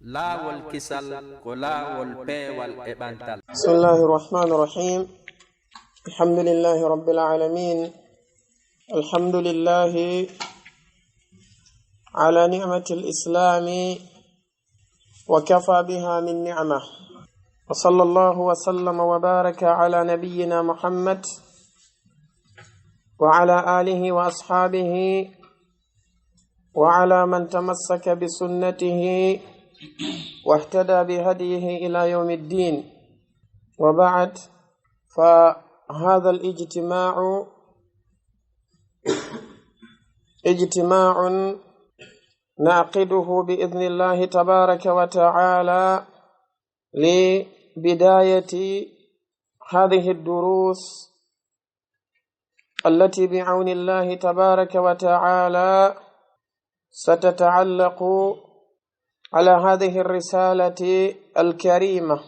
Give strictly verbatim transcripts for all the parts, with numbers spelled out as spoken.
Laawol kisal ko laawol peewal e ɓantal. بسم الله الرحمن الرحيم. الحمد لله رب العالمين. الحمد لله على نعمة الإسلام وكفى بها من نعمة. وصلى الله وسلم وبارك على نبينا محمد وعلى آله وأصحابه وعلى من تمسك بسنته واهتدى بهديه إلى يوم الدين. وبعد، فهذا الاجتماع اجتماع نعقده بإذن الله تبارك وتعالى لبداية هذه الدروس التي بعون الله تبارك وتعالى ستتعلق على هذه الرسالة الكريمة،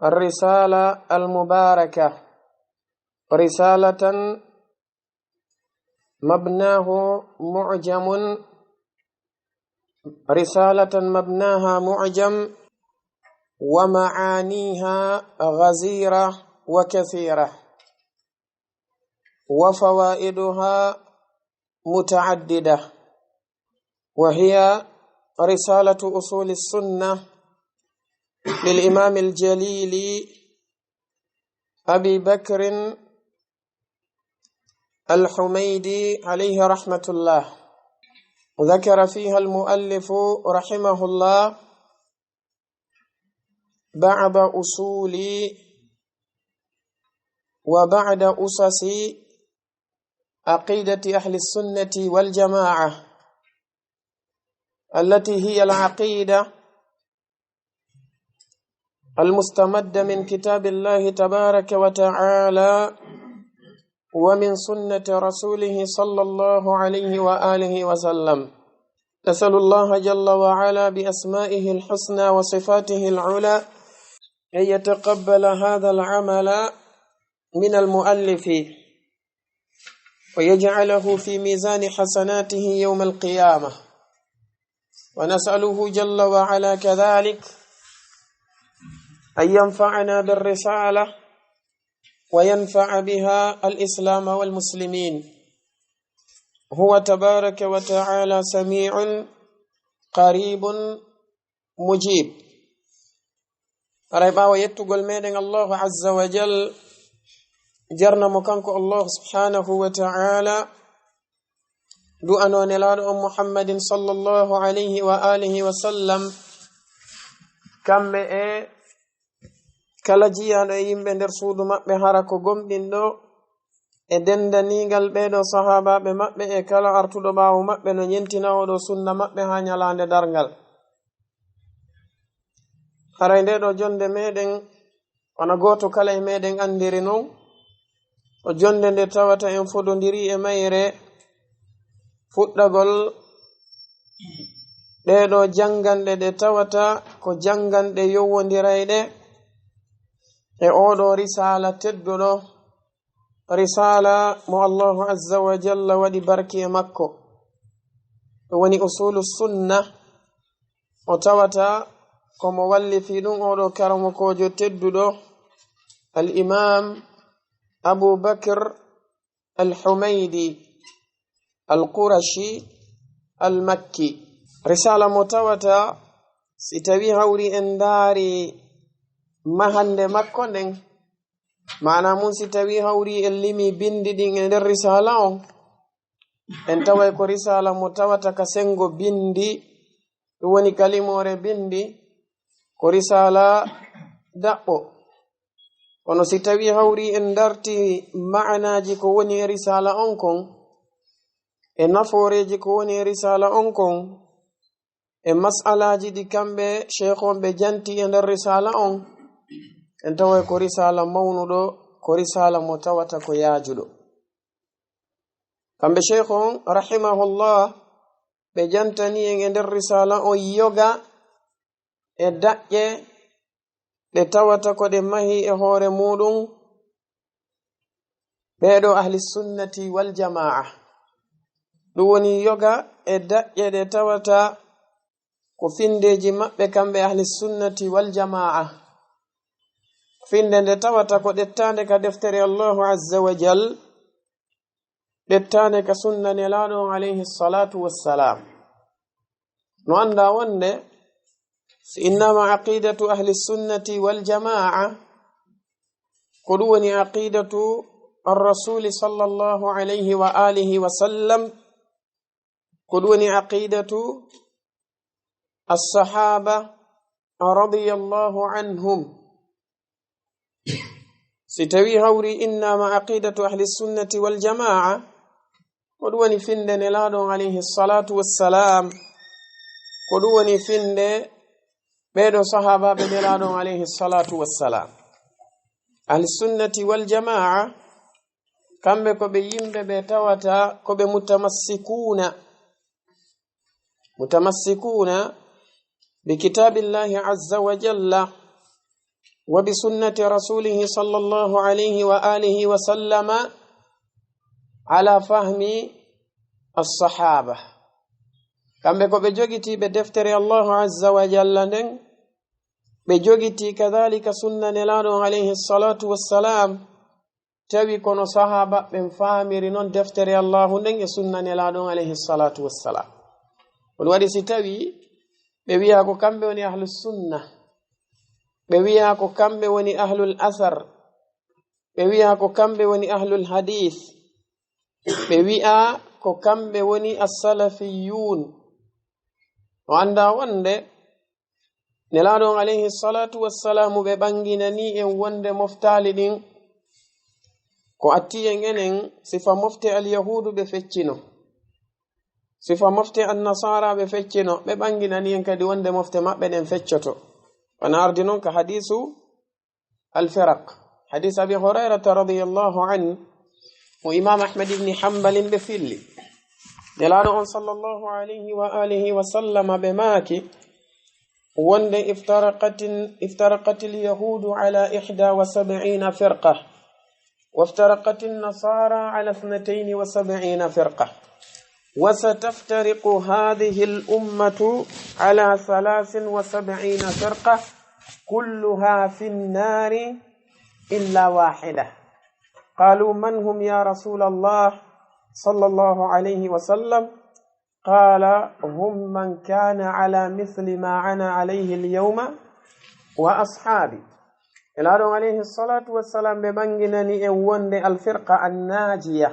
الرسالة المباركة، رسالة مبناه معجم، رسالة مبناها معجم ومعانيها غزيرة وكثيرة وفوائدها متعددة، وهي رسالة أصول السنة للإمام الجليل أبي بكر الحميدي عليه رحمة الله. ذكر فيها المؤلف رحمه الله بعض أصول وبعض أسس عقيدة أهل السنة والجماعة، التي هي العقيدة المستمدة من كتاب الله تبارك وتعالى ومن سنة رسوله صلى الله عليه وآله وسلم. نسأل الله جل وعلا بأسمائه الحسنى وصفاته العلى أن يتقبل هذا العمل من المؤلف ويجعله في ميزان حسناته يوم القيامة. ونسأله جل وعلا كذلك أن ينفعنا بالرسالة وينفع بها الإسلام والمسلمين. هو تبارك وتعالى سميع قريب مجيب. Haray ɓaawo yettugol meɗen Allahu Azza wa Jal, jarna mo kanko Allahu Subhanahu wa Ta'ala, du'ano Nelaaɗo on Muhammadin sallallahu alayhi wa alihi wa sallam, kamɓe e kala jiyaaɗo e yimɓe nder suudu maɓɓe hara ko gomɗinɗo, e dendaniigal ɓeeɗo sahaabaaɓe maɓɓe e kala artuɗo ɓaawo maɓɓe no ñentina oɗo sunna maɓɓe haa ñalaande darngal. Haray nde ɗo jonde meɗen, wona gooto kala e meɗen andiri non, ko jonde nde tawata en fodondiri e mayre fuɗɗagol ɗeɗo janganɗe ɗe tawata ko janganɗe yowondirayɗe e oɗo risala tedduɗo, risala mo Allahu Azza wa Jalla waɗi barki e makko. Ɗum woni Usulu Sunna, o tawata ko mo wallifi ɗum oɗo karamokoojo tedduɗo, Al Imam Abu Bakr Al Humaydi Al Qurashi Al Makki. Risala mo tawata, si tawi hawri en ndaari mahande makko nden, maana mun si tawi hawri en limi bindi ɗin e nder risala on, en taway ko risala mo tawata ka sengo bindi, ɗum woni ka limoore bindi, ko risala daɓɓo. Kono si tawi hawri en darti ma'anaaji ko woni e risala on kon, e nafooreeji ko woni e risala on kon, e mas'alaaji ɗi kamɓe sheikh on ɓe janti e nder risala on, en taway ko risala mawnuɗo, ko risala mo tawata ko yaajuɗo. Kamɓe sheikh on, rahimahullah, ɓe jantani en e nder risala on yoga e daƴƴe ɗe tawata ko ɗe mahi e hoore muɗum ɓeeɗo ahli sunnati wal jamaa. Ɗum woni yoga e daƴƴe ɗe tawata ko finndeeji maɓɓe kamɓe ahli sunnati wal jamaa. Finnde nde tawata ko ɗettaande ka deftere Allahu azza wa jal, ɗettaande ka sunna Nelaaɗo on alayhi salatu wassalam. No anndaa wonde, si innama aqidatu ahli sunnati wal jamaa, ko ɗum woni aqidatu ar-rasuli sallallahu alayhi wa alihi wa sallam, ko ɗum woni aqidatu as-sahaba radiyallahu anhum. Si tawi hawri innama aqidatu ahli sunnati wal jamaa, ko ɗum woni finnde Nelaaɗo on alayhi salatu wassalam, ko ɗum woni finnde ɓeeɗo sahaabaaɓe Nelaaɗo on alayhi salatu wassalam. Ahli sunnati wal jamaa, kamɓe ko ɓe yimɓe ɓe tawata ko ɓe mutamassikuuna. Mutamassikuuna bi kitaabillahi azza wa jalla wa bi sunnati rasulihi sallallahu alayhi wa alihi wa sallama ala fahmi as-sahaba. Kamɓe ko ɓe jogitiiɓe deftere Allahu azza wa jalla nden, ɓe jogitii kadhalika sunna Nelaaɗo on alayhi salatu wassalam, tawi kono sahaaba ɓen faamiri non deftere Allahu nden e sunna Nelaaɗo on alayhi salatu wassalam. Ɗum waɗi si tawi ɓe wi'a ko kamɓe woni ahlus sunna, ɓe wi'a ko kamɓe woni ahlul asar, ɓe wi'a ko kamɓe woni ahlul hadith, ɓe wi'a ko kamɓe woni as-salafiyun. O anndaa wonde Nelaaɗo on alayhi salatu wassalamu ɓe ɓanginani en wonde moftaali ɗin ko atti en enen, sifa mofte al-yahuudu ɓe feccino, sifa mofte an-nasaara ɓe feccino, ɓe ɓanginani en kadi wonde mofte maɓɓe ɗen feccoto. Wona ardi non ka hadiisu al-firaq, hadiis Abi Hurayrata radiyallahu anhu, mo Imaam Ahmad ibn Hanbalin ɓe filli. Nelaaɗo on sallallahu alayhi wa alihi wa sallama ɓe maaki, wonde iftaraqatin-, iftaraqatil yahuudu ala ihda wa sab'ina firqa, waftaraqatin nasaara ala ithnatayni wa sab'ina firqa, wa sataftariqu hadhihi al-ummatu ala thalathin wa sab'ina firqa, kulluha fin nari illa wahida. Qalu, man hum ya Rasulallah sallallahu alayhi wa sallam? Qala, hum man kana ala mithli ma ana alayhi al-yawma wa ashabi. Nelaaɗo on alayhi salatu wassalam ɓe ɓanginani en wonde al-firqa an-najiya.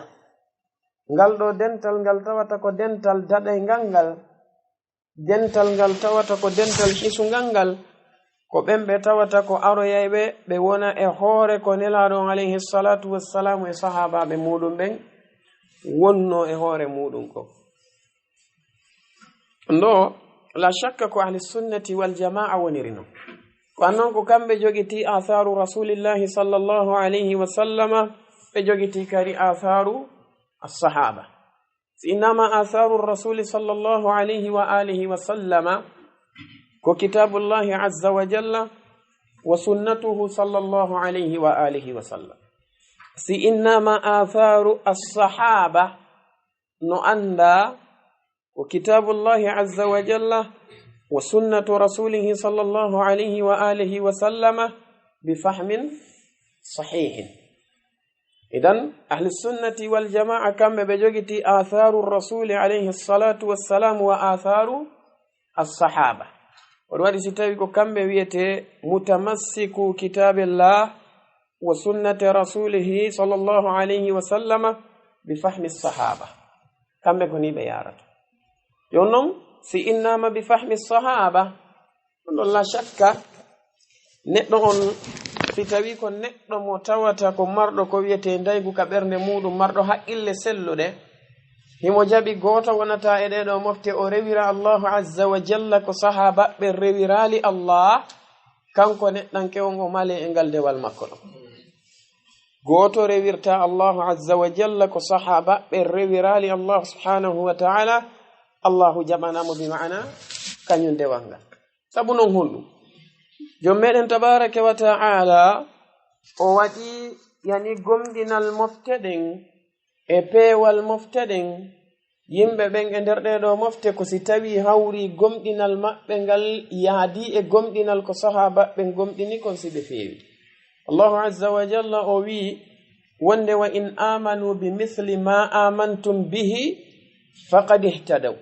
Ngal ɗo dental ngal tawata ko dental daɗayngal ngal, dental ngal tawata ko dental hisungal ngal, ko ɓen ɓe tawata ko aroyayɓe, ɓe wona e hoore ko Nelaaɗo on alayhi salatu wassalamu e sahaabaaɓe muɗum ɓen wonno e hoore muɗum ko. Ndo, la shakka ko ahli sunnati wal jamaa woniri non. Ko annon ko kamɓe jogiti atharu Rasulillahi sallallahu alayhi wa sallama, ɓe jogiti kadi atharu as-sahaba. Si innama atharu Rasuli sallallahu alayhi wa alihi wa sallama, ko kitabullahi azza wa jalla wa sunnatuhu sallallahu alayhi wa alihi wa sallam. Si innama atharu as-sahaba, no annda ko kitabullahi azza wa jalla wa sunnatu rasulihi sallallahu alayhi wa alihi wa sallama bi fahmin sahihin. Idan, ahli sunnati wal jamaa kamɓe ɓe jogiti atharu rasuli alayhi salatu wassalam wa atharu as-sahaba. Ko ɗum waɗi si tawi ko kamɓe wiyete mutamassiku kitabillah wa sunnati rasulihi sallallahu alayhi wa sallama bi fahmi sahaba. Kamɓe ko ni ɓe yarata. Yo non, si innama bi fahmi sahaba, ɗum ɗon la shakka, neɗɗo on, si tawi ko neɗɗo mo tawata ko marɗo ko wiyete ndaygu ka ɓernde muɗum, marɗo haqqille selluɗe, himo jaɓi gooto wonata e ɗee ɗoo mofte, o rewira Allahu azza wa jalla ko sahaabaaɓe rewiraali Allah, kanko neɗɗanke on o male e ngal dewal makko ɗon. Gooto rewirta Allahu azza wa jalla ko sahaabaaɓe rewiraali Allah subhanahu wa ta'ala, Allahu jaɓanamo bi ma'ana kañum dewal ngal. Sabu non honɗum? Joom meɗen tabaraka wa ta'ala o waɗi yani gomɗinal mofte ɗen e peewal mofte ɗen Yimɓe ɓen e nder ɗee ɗoo mofte ko si tawii hawri gomɗinal maɓɓe ngal yaadii e gomɗinal ko sahaabaɓe ɓen gomɗini kon si ɓe feewi. Allahu azza wa jalla o wi'i wonde, "Wa in amanu bi misli ma amantum bihi faqad ihtadaw."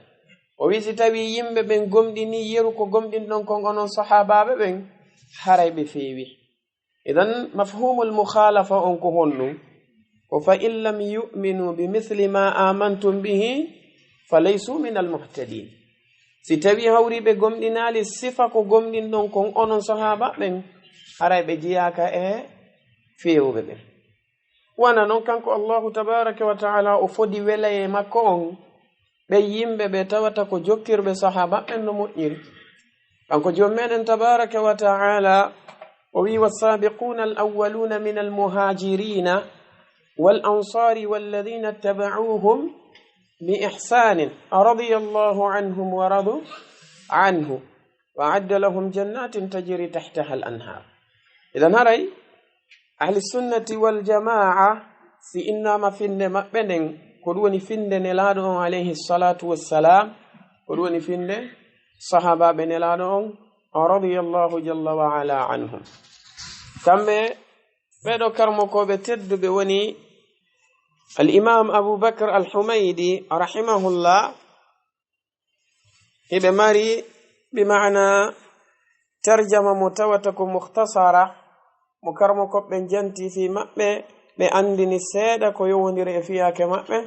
O wi'i si tawii yimɓe ɓen gomɗinii yeru ko gomɗinɗon kon onon sahaabaaɓe ɓen, haray ɓe feewi. Idan, mafhumul mukhalafa on ko honɗum? Ko fa in lam yu'minu bi misli ma amantum bihi fa laysu min al muhtadin. Si tawii hawri ɓe gomɗinaali sifa ko gomɗinɗon kon onon sahaaba ɓen, haray ɓe jeyaaka e feewuɓe ɓen. Wona non kanko Allahu tabaraka wa ta'ala o fodi welaye makko on, ɓe yimɓe ɓe tawata ko jokkirɓe sahaaba ɓen no moƴƴiri. Kanko Joom meɗen tabaraka wa ta'ala o wi'i, "Wassabiquna al-awwaluna min al-muhajirina wal ansari walladhina ittaba'uhum bi ihsanin radiyallahu anhum wa radu anhu wa a'adda lahum jannatin tajri tahtaha al-anhar." Idan haray Ahli sunnati wal jamaa, si innaama finnde maɓɓe nden, ko ɗum woni finnde Nelaaɗo on alayhi salatu wassalam, ko ɗum woni finnde sahaabaaɓe Nelaaɗo on, radiyallahu jalla wa ala anhum. Kamɓe ɓeeɗo karmokooɓe tedduɓe woni al imam Abu Bakr al Humaydi rahimahullah. Hiɓe mari, bi maana, tarjama mo tawata ko mukhtasara, mo karmokooɓe ɓen janti fii maɓɓe, ɓe anndini seeɗa ko yowondiri e fiyaake maɓɓe.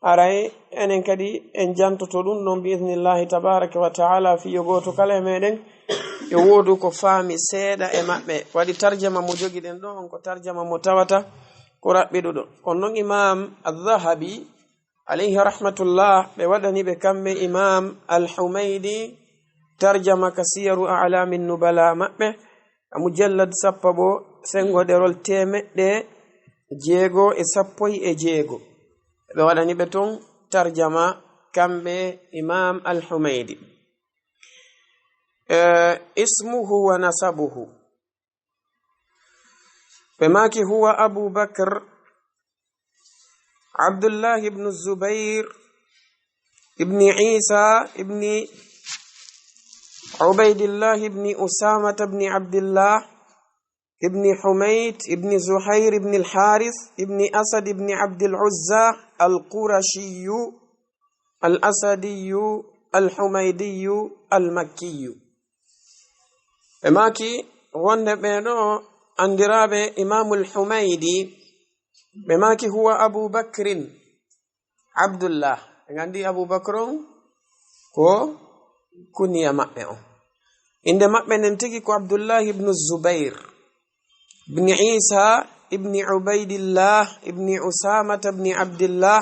Aray, enen kadi en jantoto ɗum ɗon bi idnillahi tabaraka wa ta'ala, fii yo gooto kala e meɗen yo woodu ko faami seeɗa e maɓɓe. Waɗi tarjama mo jogiɗen ɗo on ko tarjama mo tawata ko raɓɓiɗuɗo. Kono non Imam Az-Zahabi, alayhi rahmatullah, ɓe waɗani ɓe kamɓe Imam Al-Humaydi tarjama ka Siyaru A'lamin Nubala maɓɓe, a mujallad sappo, senngo ɗerol teemeɗɗe jeego e sappo e jeego. Ɓe waɗani ɓe ton tarjama kamɓe Imam Al-Humaydi. Eh, ismuhu wa nasabuhu. Ɓe maaki, huwa Abu Bakr Abdullah ibn Zubair ibn Isa ibn Ubaidillah ibn Usamata ibn Abdillah ibn Humayd ibn Zuhair ibn al-Harith ibn Asad ibn Abdil Uzza al-Qurashiyu al-Asadiyu al-Humaydiyu al-Makkiyu. Ɓe maaki wonde ɓee ɗoo anndiraaɓe Imaamul Humaydi, ɓe maaki, huwa Abu Bakrin Abdullah. En anndi Abu Bakr on ko kuniya maɓɓe on. Innde maɓɓe nden tigi ko Abdullah ibn Zubair, ibn Isa, ibn Ubaidillah, ibn Usamata, ibn Abdillah,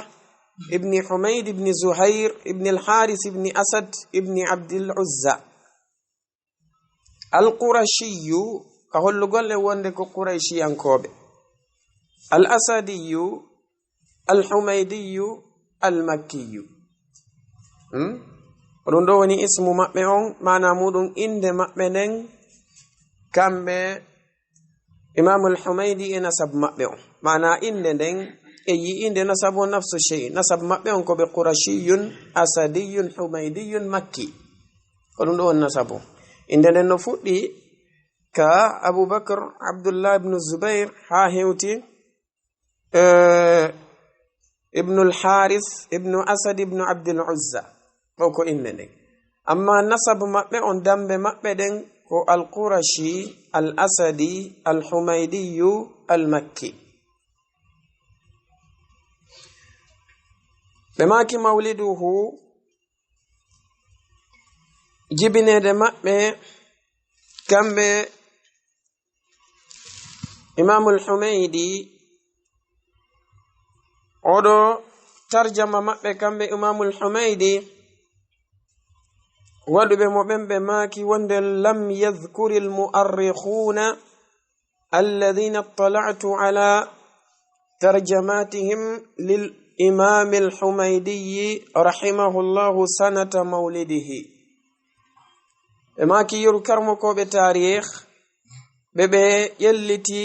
ibn Humayd, ibn Zuhair, ibn al-Haris, ibn Asad, ibn Abdil Uzza. Al-Qurashiyu, ka hollugol e wonde ko Qurayshiyankooɓe. Al-Asadiyu, Al-Humaydiyu, Al-Makkiyu. Hmm? Ko ɗum ɗo woni ismu maɓɓe on, maana muɗum innde maɓɓe nden, kamɓe Imaamul Humaydi e nasab maɓɓe on. Maana innde nden e yi'inde nasab on nafsu shey. Nasab maɓɓe on ko ɓe Qurashiyun, Asadiyun, Humaydiyun, Makki. Ko ɗum ɗo woni nasabu. Innde nden no fuɗɗi ka Abu Bakr Abdullah ibn Zubair haa hewti, eh, ibnul Haris ibnu Asad ibnu Abdil Uzza. Ɗo ko innde nden. Amma nasabu maɓɓe on, dambe maɓɓe ɗen ko Al-Qurashi, Al-Asadi, Al-Humaydiyu, Al-Makki. Ɓe maaki mawliduhu, jibineede maɓɓe, kamɓe Imaamul Humaydi, oɗo tarjama maɓɓe kamɓe Imaamul Humaydi, waɗuɓe mo ɓen ɓe maaki wonde, lam yadhkuril mu'arrikhuuna alladhina ittala'tu ala tarjamatihim lil Imaamil Humaydi rahimahullahu sanata mawlidihi. Ɓe maaki yeru karmokooɓe taarih, ɓe ɓe ƴelliti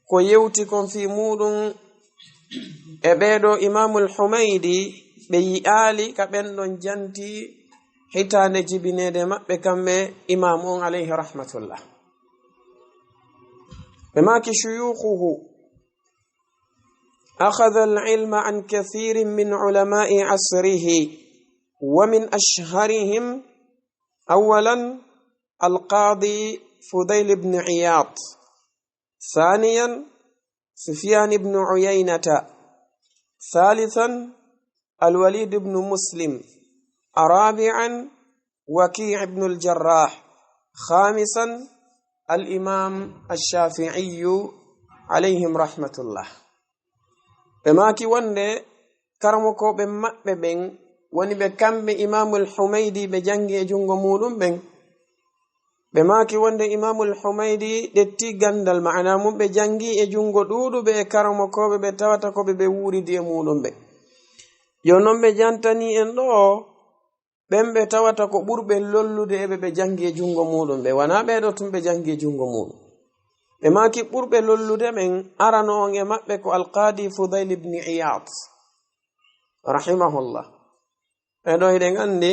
ko yewti kon fii muuɗum e ɓeeɗo Imaamul Humaydi, ɓe yi'aali ka ɓen ɗon janti hitaande jibineede maɓɓe kamɓe imaamu on alayhi rahmatullah. Ɓe maaki شيوخه أخذ العلم عن كثير من علماء عصره، ومن أشهرهم أولا القاضي فضيل بن عياض، ثانيا سفيان بن عيينة، ثالثا الوليد بن مسلم، رابعا وكيع بن الجراح، خامسا الإمام الشافعي عليهم رحمة الله. Ɓe maaki wonde karamokooɓe maɓɓe ɓen woni ɓe kamɓe Imaamul Humaydi ɓe janngi e junngo muuɗum ɓen. Ɓe maaki wonde Imaamul Humaydi ɗetti ganndal, maana mum ɓe janngi e junngo ɗuuɗuɓe e karamokooɓe ɓe tawata ko ɓe ɓe wuuridi e muuɗum ɓe. Yo non ɓe jantani en ɗo ɓen ɓe tawata ko ɓurɓe lollude e ɓe ɓe janngi e junngo muuɗum ɓe, wanaa ɓee ɗo tun ɓe janngi e junngo muuɗum. Ɓe maaki ɓurɓe lollude ɓen, arano on e maɓɓe ko Alqaadi Fudayl ibn Iyaad, rahimahullah. Ɓee ɗo hiɗen anndi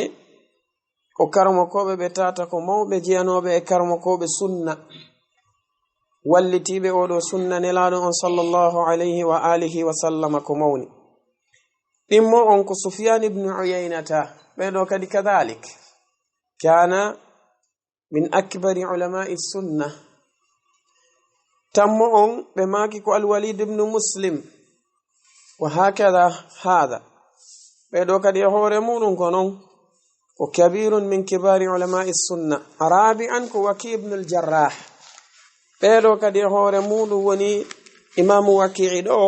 ko karamokooɓe ɓe tawata ko mawɓe jeyanooɓe e karamokooɓe sunna, wallitiiɓe oo ɗoo sunna Nelaaɗo on sallallahu alayhi wa alihi wa sallama ko mawni. Ɗimmo on ko Sufyaan ibn Uyaynata, ɓee ɗo kadi kadalik. Kaana min akbari ulamaa'i sunna. Tammo on ɓe maaki ko Al-Walid ibn Muslim, wa hakada hada. Ɓee ɗo kadi e hoore muuɗum ko non, ko kabirun min kibari ulamaa'i sunna. Rabi'an ko Waki' ibn al-Jarrah. Ɓee ɗo kadi e hoore muuɗum woni Imaamu Waki'i ɗo,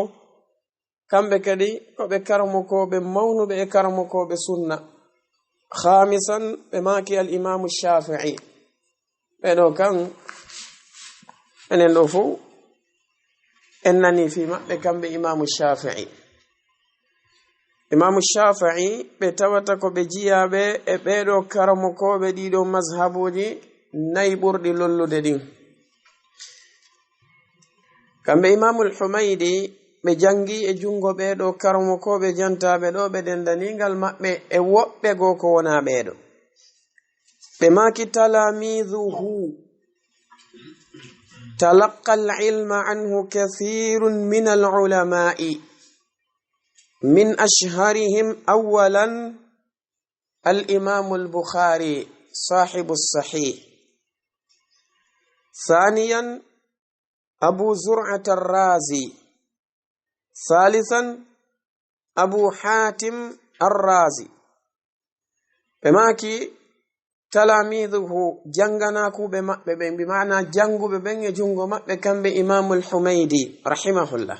kamɓe kadi ko ɓe karamokooɓe mawnuɓe e karamokooɓe sunna. Khamisan, ɓe maaki al Imaamu Shafi'i. Ɓee ɗo kan, enen ɗo fow, en nani fii maɓɓe kamɓe Imaamu Shafi'i. Imaamu Shafi'i, ɓe tawata ko ɓe jiyaaɓe e ɓee ɗo karamokooɓe ɗii ɗoo mazhabuuji nayi ɓurɗi lollude ɗin. Kamɓe Imaamul Humaydi, ɓe janngi e junngo ɓee ɗo karamokooɓe jantaaɓe ɗo ɓe denndaniingal maɓɓe e woɓɓe goo ko wonaa ɓee ɗo. Ɓe maaki, تلاميذه تلقى العلم عنه كثير من العلماء، من أشهرهم أولا الإمام البخاري صاحب الصحيح، ثانيا أبو زرعة الرازي، ثالثا أبو حاتم الرازي. Ɓe maaki, تلاميذه, jannganaakuuɓe maɓɓe ɓen, bi maana jannguɓe ɓen e junngo maɓɓe, kamɓe Imaamul Humaydi, rahimahullah.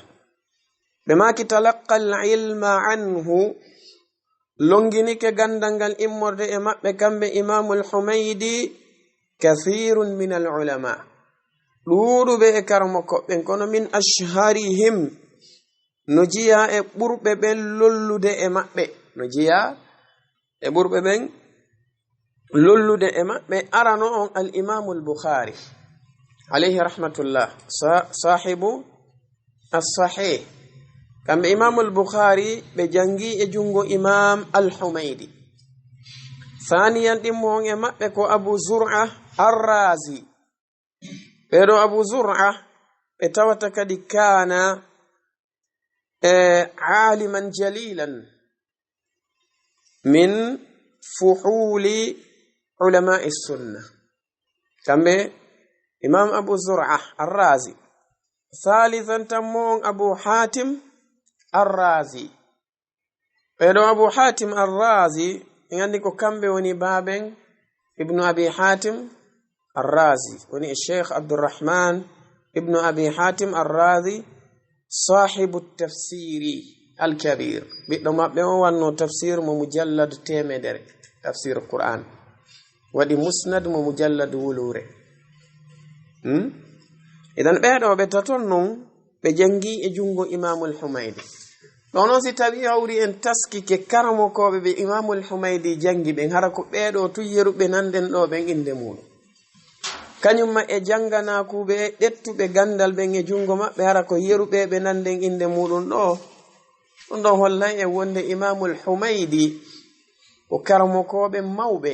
Ɓe maaki, تلقى العلم عنه, lonnginike ganndal ngal immorde e maɓɓe, kamɓe Imaamul Humaydi, كثير من العلماء, ɗuuɗuɓe e karamokooɓe ɓen, kono من أشهرهم, no jeyaa e ɓurɓe ɓen lollude e maɓɓe, no jeyaa e ɓurɓe ɓen lollude e maɓɓe, arano on al Imaamul Bukhaari, alayhi rahmatullah, sa-, saahibu as-Sahih. Kamɓe Imaamul Bukhaari, ɓe janngi e junngo Imaam Al-Humaydi. Saaniyan, ɗimmo on e maɓɓe ko Abu Zur'a Ar-Razi. Ɓee ɗo Abu Zur'a, ɓe tawata kadi kaana, e, aaliman jalilan min fuhuuli ulamaa'i sunna. Kamɓe Imaam Abu Zur'a Ar-Razi. Saalisan, tammo on Abu Hatim Ar-Razi. Ɓee ɗo Abu Hatim Ar-Razi, en anndi ko kamɓe woni baaben Ibnu Abi Hatim Ar-Razi, woni e Cheikh Abdurrahman Ibnu Abi Hatim Ar-Razi, saahibu tafsiri al-kabir. Ɓiɗɗo maɓɓe on wanno tafsir mo mujallad teemedere, tafsir Qur'an. Waɗi musnad mo mujallad wuluure. Hmm? Idan ɓee ɗo ɓe taton non, ɓe janngi e junngo Imaamul Humaydi. Ɗoo non, si tawii hawri en taskike karamokooɓe ɓe Imaamul Humaydi janngi ɓen, hara ko ɓee ɗo tun yeruɓe nanɗen ɗo ɓen innde muuɗum. Kañum ma e jannganaakuuɓe e ɗettuɓe ganndal ɓen e junngo maɓɓe, hara ko yeruɓe ɓe nanɗen innde muuɗum ɗo. Ɗum ɗon hollay e wonde Imaamul Humaydi ko karamokooɓe mawɓe,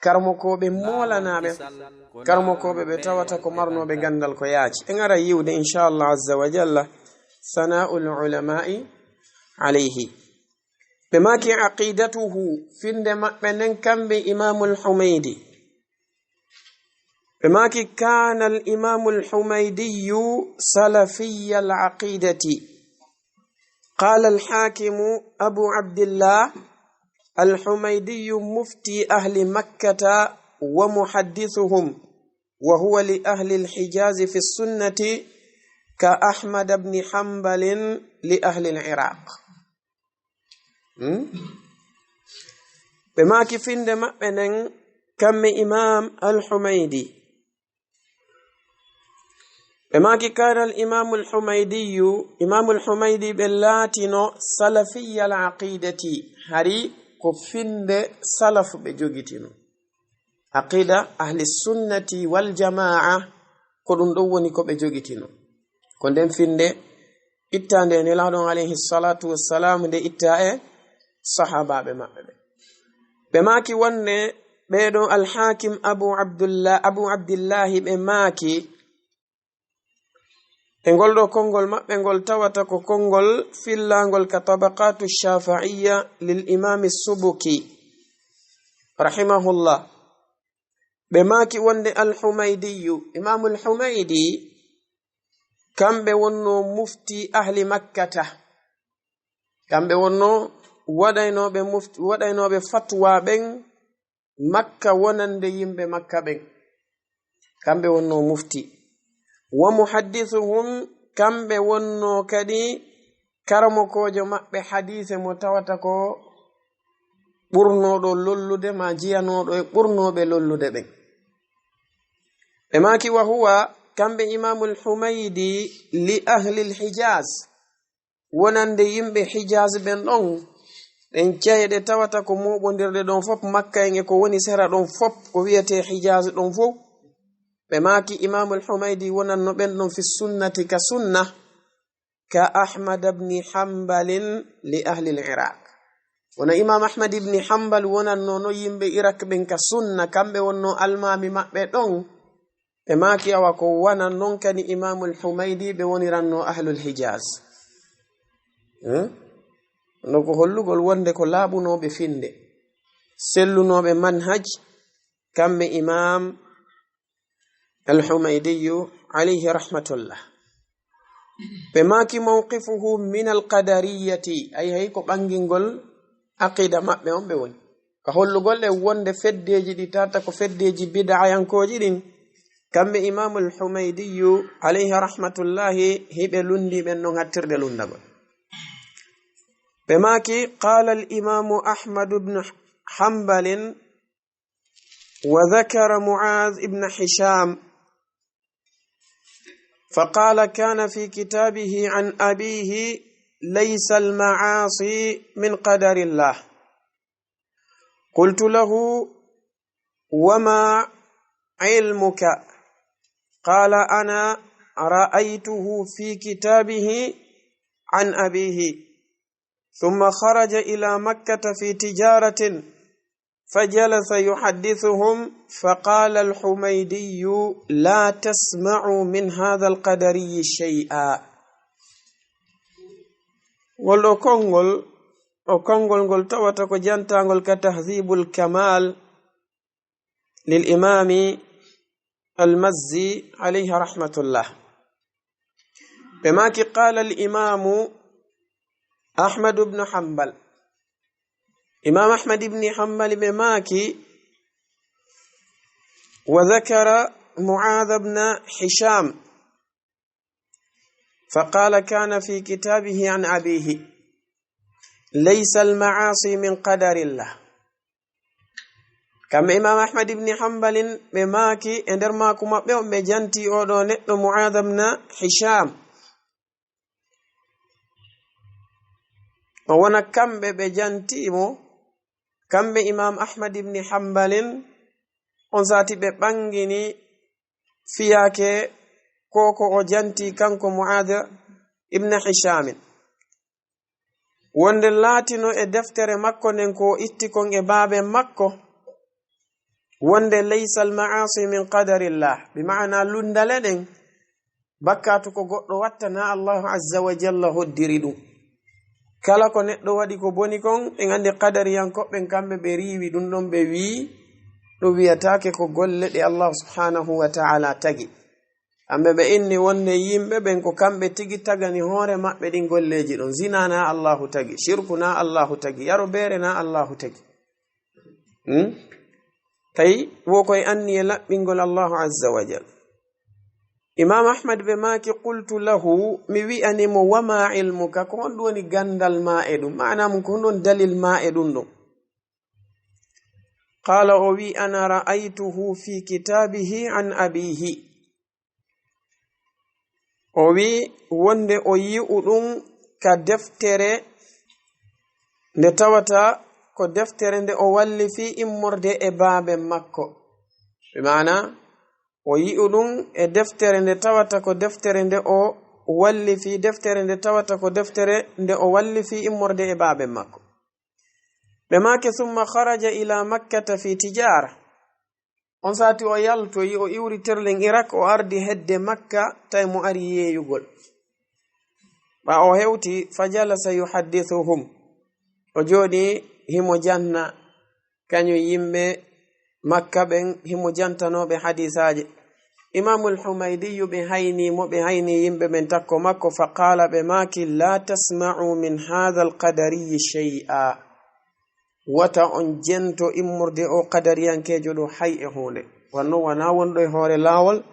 karamokooɓe moolanaaɓe, karamokooɓe ɓe tawata ko marnooɓe ganndal ko yaaji. En ara yiwde, inchallah azza wa jalla, sana'ul ulama'i alayhi. Ɓe maaki aqidatuhu, finde maɓɓe nden kamɓe Imaamul Humaydi. Ɓe maaki, كان الإمام الحميدي سلفي العقيدة. قال الحاكم أبو عبد الله: الحميدي مفتي أهل مكة ومحدثهم، وهو لأهل الحجاز في السنة كأحمد بن حنبل لأهل العراق. Hmm? Ɓe maaki finde maɓɓe nden kamɓe Imam Al-Humaydi. Ɓe maaki, كان الإمام الحميدي, Imamul Humaydi ɓe laatino سلفي العقيدة, hari ko finde salafu ɓe jogitino. Aqida ahli sunnati wal jamaa, ko ɗum ɗon woni ko ɓe jogitino. Ko nden finde ittaande e Nelaaɗo on alayhi salatu wassalam, nde itta e sahaabaaɓe maɓɓe ɓe. Ɓe maaki wonde ɓeeɗo Al-Hakim Abu Abdullah, Abu Abdillahi ɓe maaki, e ngol ɗo konngol maɓɓe ngol tawata ko konngol fillaangol ka Tabaqatu Shafi'iyya lil Imami Subuki, rahimahullah. Ɓe maaki wonde Al-Humaydiyu, Imamul Humaydi, kamɓe wonno mufti ahli Makkata. Kamɓe wonno waɗaynooɓe mufti, waɗaynooɓe fatwa ɓen Makka wonande yimɓe Makka ɓen. Kamɓe wonno mufti. Wa muhaddisuhum, kamɓe wonno kadi karamokoojo maɓɓe hadiise mo tawata ko ɓurnooɗo lollude, ma jiyanooɗo e ɓurnooɓe lollude ɓen. Ɓe maaki, wa huwa, kamɓe Imamul Humaydi, li ahlil Hijaz, wonande yimɓe Hijaz ɓen ɗon, ɗen ceye ɗe tawata ko mooɓondirɗe ɗon fof, Makka en e ko woni sera ɗon fof, ko wiyetee Hijaz ɗon fof. Ɓe maaki Imamul Humaydi wonanno ɓen ɗon fi sunnati ka sunna, ka Ahmad ibn Hanbalin li ahlil Iraq. Wona Imam Ahmad ibn Hanbal wonanno no yimɓe Irak ɓen ka sunna, kamɓe wonno almaami maɓɓe ɗon. Ɓe maaki awa ko wona non kadi Imamul Humaydi ɓe woniranno ahlul Hijaz. Hmm? No ko hollugol wonde ko laaɓunooɓe finde, sellunooɓe manhaj, kamɓe Imam Al-Humaydiyu alayhi rahmatullah. Ɓe maaki mawqifuhu min al-qadariyati, ay hay ko ɓangingol aqida maɓɓe on ɓe woni. Ka hollugol e wonde feddeji ɗi tata ko feddeji bid'ayankooji ɗin, kamɓe Imamul Humaydiyu alayhi rahmatullahi hiɓe lundi ɓen non hattirde lundagol. Ɓe maaki, qala al-imamu Ahmad ibn Hanbalin, وذكر معاذ بن هشام فقال: كان في كتابه عن أبيه: ليس المعاصي من قدر الله. قلت له: وما علمك؟ قال: أنا رأيته في كتابه عن أبيه، ثم خرج إلى مكة في تجارة، فجلس يحدثهم، فقال الحميدي: لا تسمعوا من هذا القدري شيئا. Ngol ɗo konngol, o konngol ngol tawata ko jantangol ka Tahzibul Kamal lil Imami Al-Mazzi alayhi rahmatullah. Ɓe maaki, qala al-imamu Ahmad ibn Hanbal. Imam Ahmad ibn Hanbal ɓe maaki, wa dhakara Mu'adh ibn Hisham, fa qala, kana fi kitabihi an abihi, laysa al-ma'asi min qadarillah. Kamɓe Imam Ahmad ibn Hanbalin ɓe maaki e nder maaku maɓɓe on, ɓe janti oɗo neɗɗo Mu'adh ibn Hisham. O wona kamɓe ɓe janti mo, kamɓe Imam Ahmad ibn Hanbalin, on sati ɓe ɓangini fiyaake ko ko o janti kanko Mu'adh ibn Hishamin. Wonde laatino e deftere makko nden ko o itti kon e baaben makko, wonde laysal ma'asi min qadarillah, bi ma'ana lunndale ɗen, bakkaatu ko goɗɗo watta, na Allahu azza wa jalla hoddiri ɗum. Kala ko neɗɗo waɗi ko boni kon, en anndi qadariyankoɓe ɓen, kamɓe ɓe riiwi ɗum ɗon, ɓe wi'i ɗum wiyataake ko golle ɗe Allahu subhanahu wa ta'ala tagi. Kamɓe ɓe inni wonde yimɓe ɓen ko kamɓe tigi tagani hoore maɓɓe ɗin golleeji ɗon. Zina na Allahu tagi, shirku na Allahu tagi, yaro beere na Allahu tagi. Hmm? Tawi wo koye anniye laɓɓingol Allahu azza wa jal. Imam Ahmad ɓe maaki, qultu lahu, mi wi'ani mo, "Wa ma ilmuka, ko honɗum woni gandal ma e ɗum? Maana mum, ko honɗum woni dalil ma e ɗum ɗum?" Qala, o wi, "Ana ra'aytuhu fi kitabihi an abihi." O wi wonde o yi'u ɗum ka deftere nde tawata ko deftere nde o wallifi immorde e baaben makko. Bi maana, o yi'u ɗum e deftere nde tawata ko deftere nde o wallifi, deftere nde tawata ko deftere nde o wallifi immorde e baaben makko. Ɓe maaki, "Summa kharaja ila Makkata fi tijara." On sati o yaltoyi, o iwri terlen Irak, o ardi hedde Makka, tawi mo ari yeeyugol. Ɓa o hewti, fa jalasa yuhaddithuhum. O jooɗi himo janna, kañum yimɓe Makka ɓen, himo jantanooɓe hadiisaaji. Imamul Humaydiyu ɓe hayni mo, ɓe hayni yimɓe ɓen takko makko, fa qaala, ɓe maaki, "La tasma'u min hadha al-qadariyi shay'a." Wata on jento immorde o qadariyankeejo ɗo hay e huunde. Wanno wana wonɗo e hoore laawol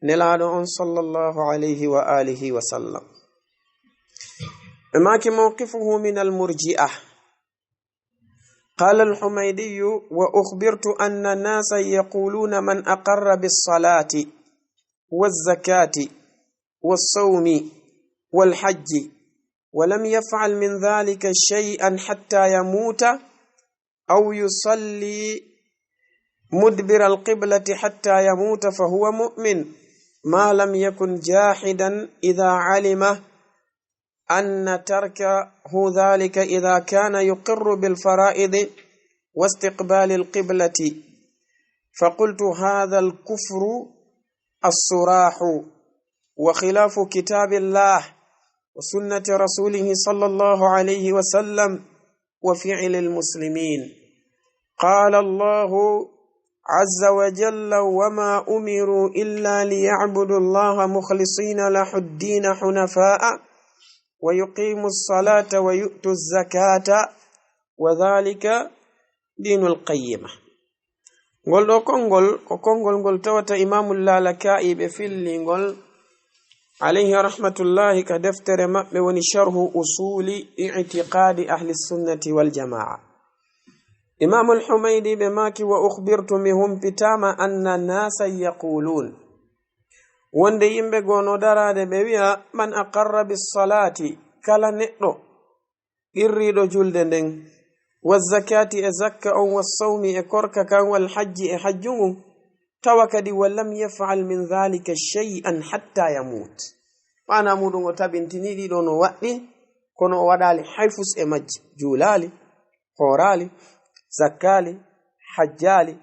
Nelaaɗo on sallallahu alayhi wa alihi wa sallam. Ɓe maaki, "Mawqifuhu min al-murji'ah." Qala al-Humaydiyu, "Wa ukhbirtu anna nasan yaquluna man aqarra bis-salati waz-zakati was-sawmi wal-hajji wa lam yaf'al min dhalika shay'an hatta yamuta aw yusalli mudbira al-qiblati hatta yamuta fa huwa mu'min, ma lam yakun jahidan idha alima anna tarkahu dhalika idha kana yuqirru bil fara'idi wa istiqbali al-qiblati." Fa qultu, "Hadha al-kufru as-surahu wa khilafu kitabillah wa sunnati rasulihi sallallahu alayhi wa sallam wa fi'li al-muslimin." Qala Allahu azza wa jalla, "Wa ma umiru illa liya'budu Allaha mukhlisina lahu ad-dina hunafa'a wa yuqimu as-salata wa yu'tu az-zakata wa dhalika dinul qayyima." Ngol ɗo konngol ko konngol ngol tawata Imamul Lalaka'i ɓe filli ngol, alayhi rahmatullahi, ka deftere maɓɓe woni Sharhu Usuli I'tiqadi Ahli Sunnati wal Jama'a. Imamul Humaydi ɓe maaki, "Wa ukhbirtu, mi humpitama, anna nasan yaqulun, wonde yimɓe goo no daraade ɓe wi'a, man aqarra bis salati, kala neɗɗo qirriiɗo julde nden, wa zakati, e zakka on, wa sawmi, e korka kan, wal hajji, e hajju ngun, tawa kadi wa lam yaf'al min dhalika shay'an hatta yamut." Maana muɗum o tabintini ɗiɗo no waɗɗi, kono o waɗaali hay fus e majji, juulaali, hooraali, zakkaali, hajjaali,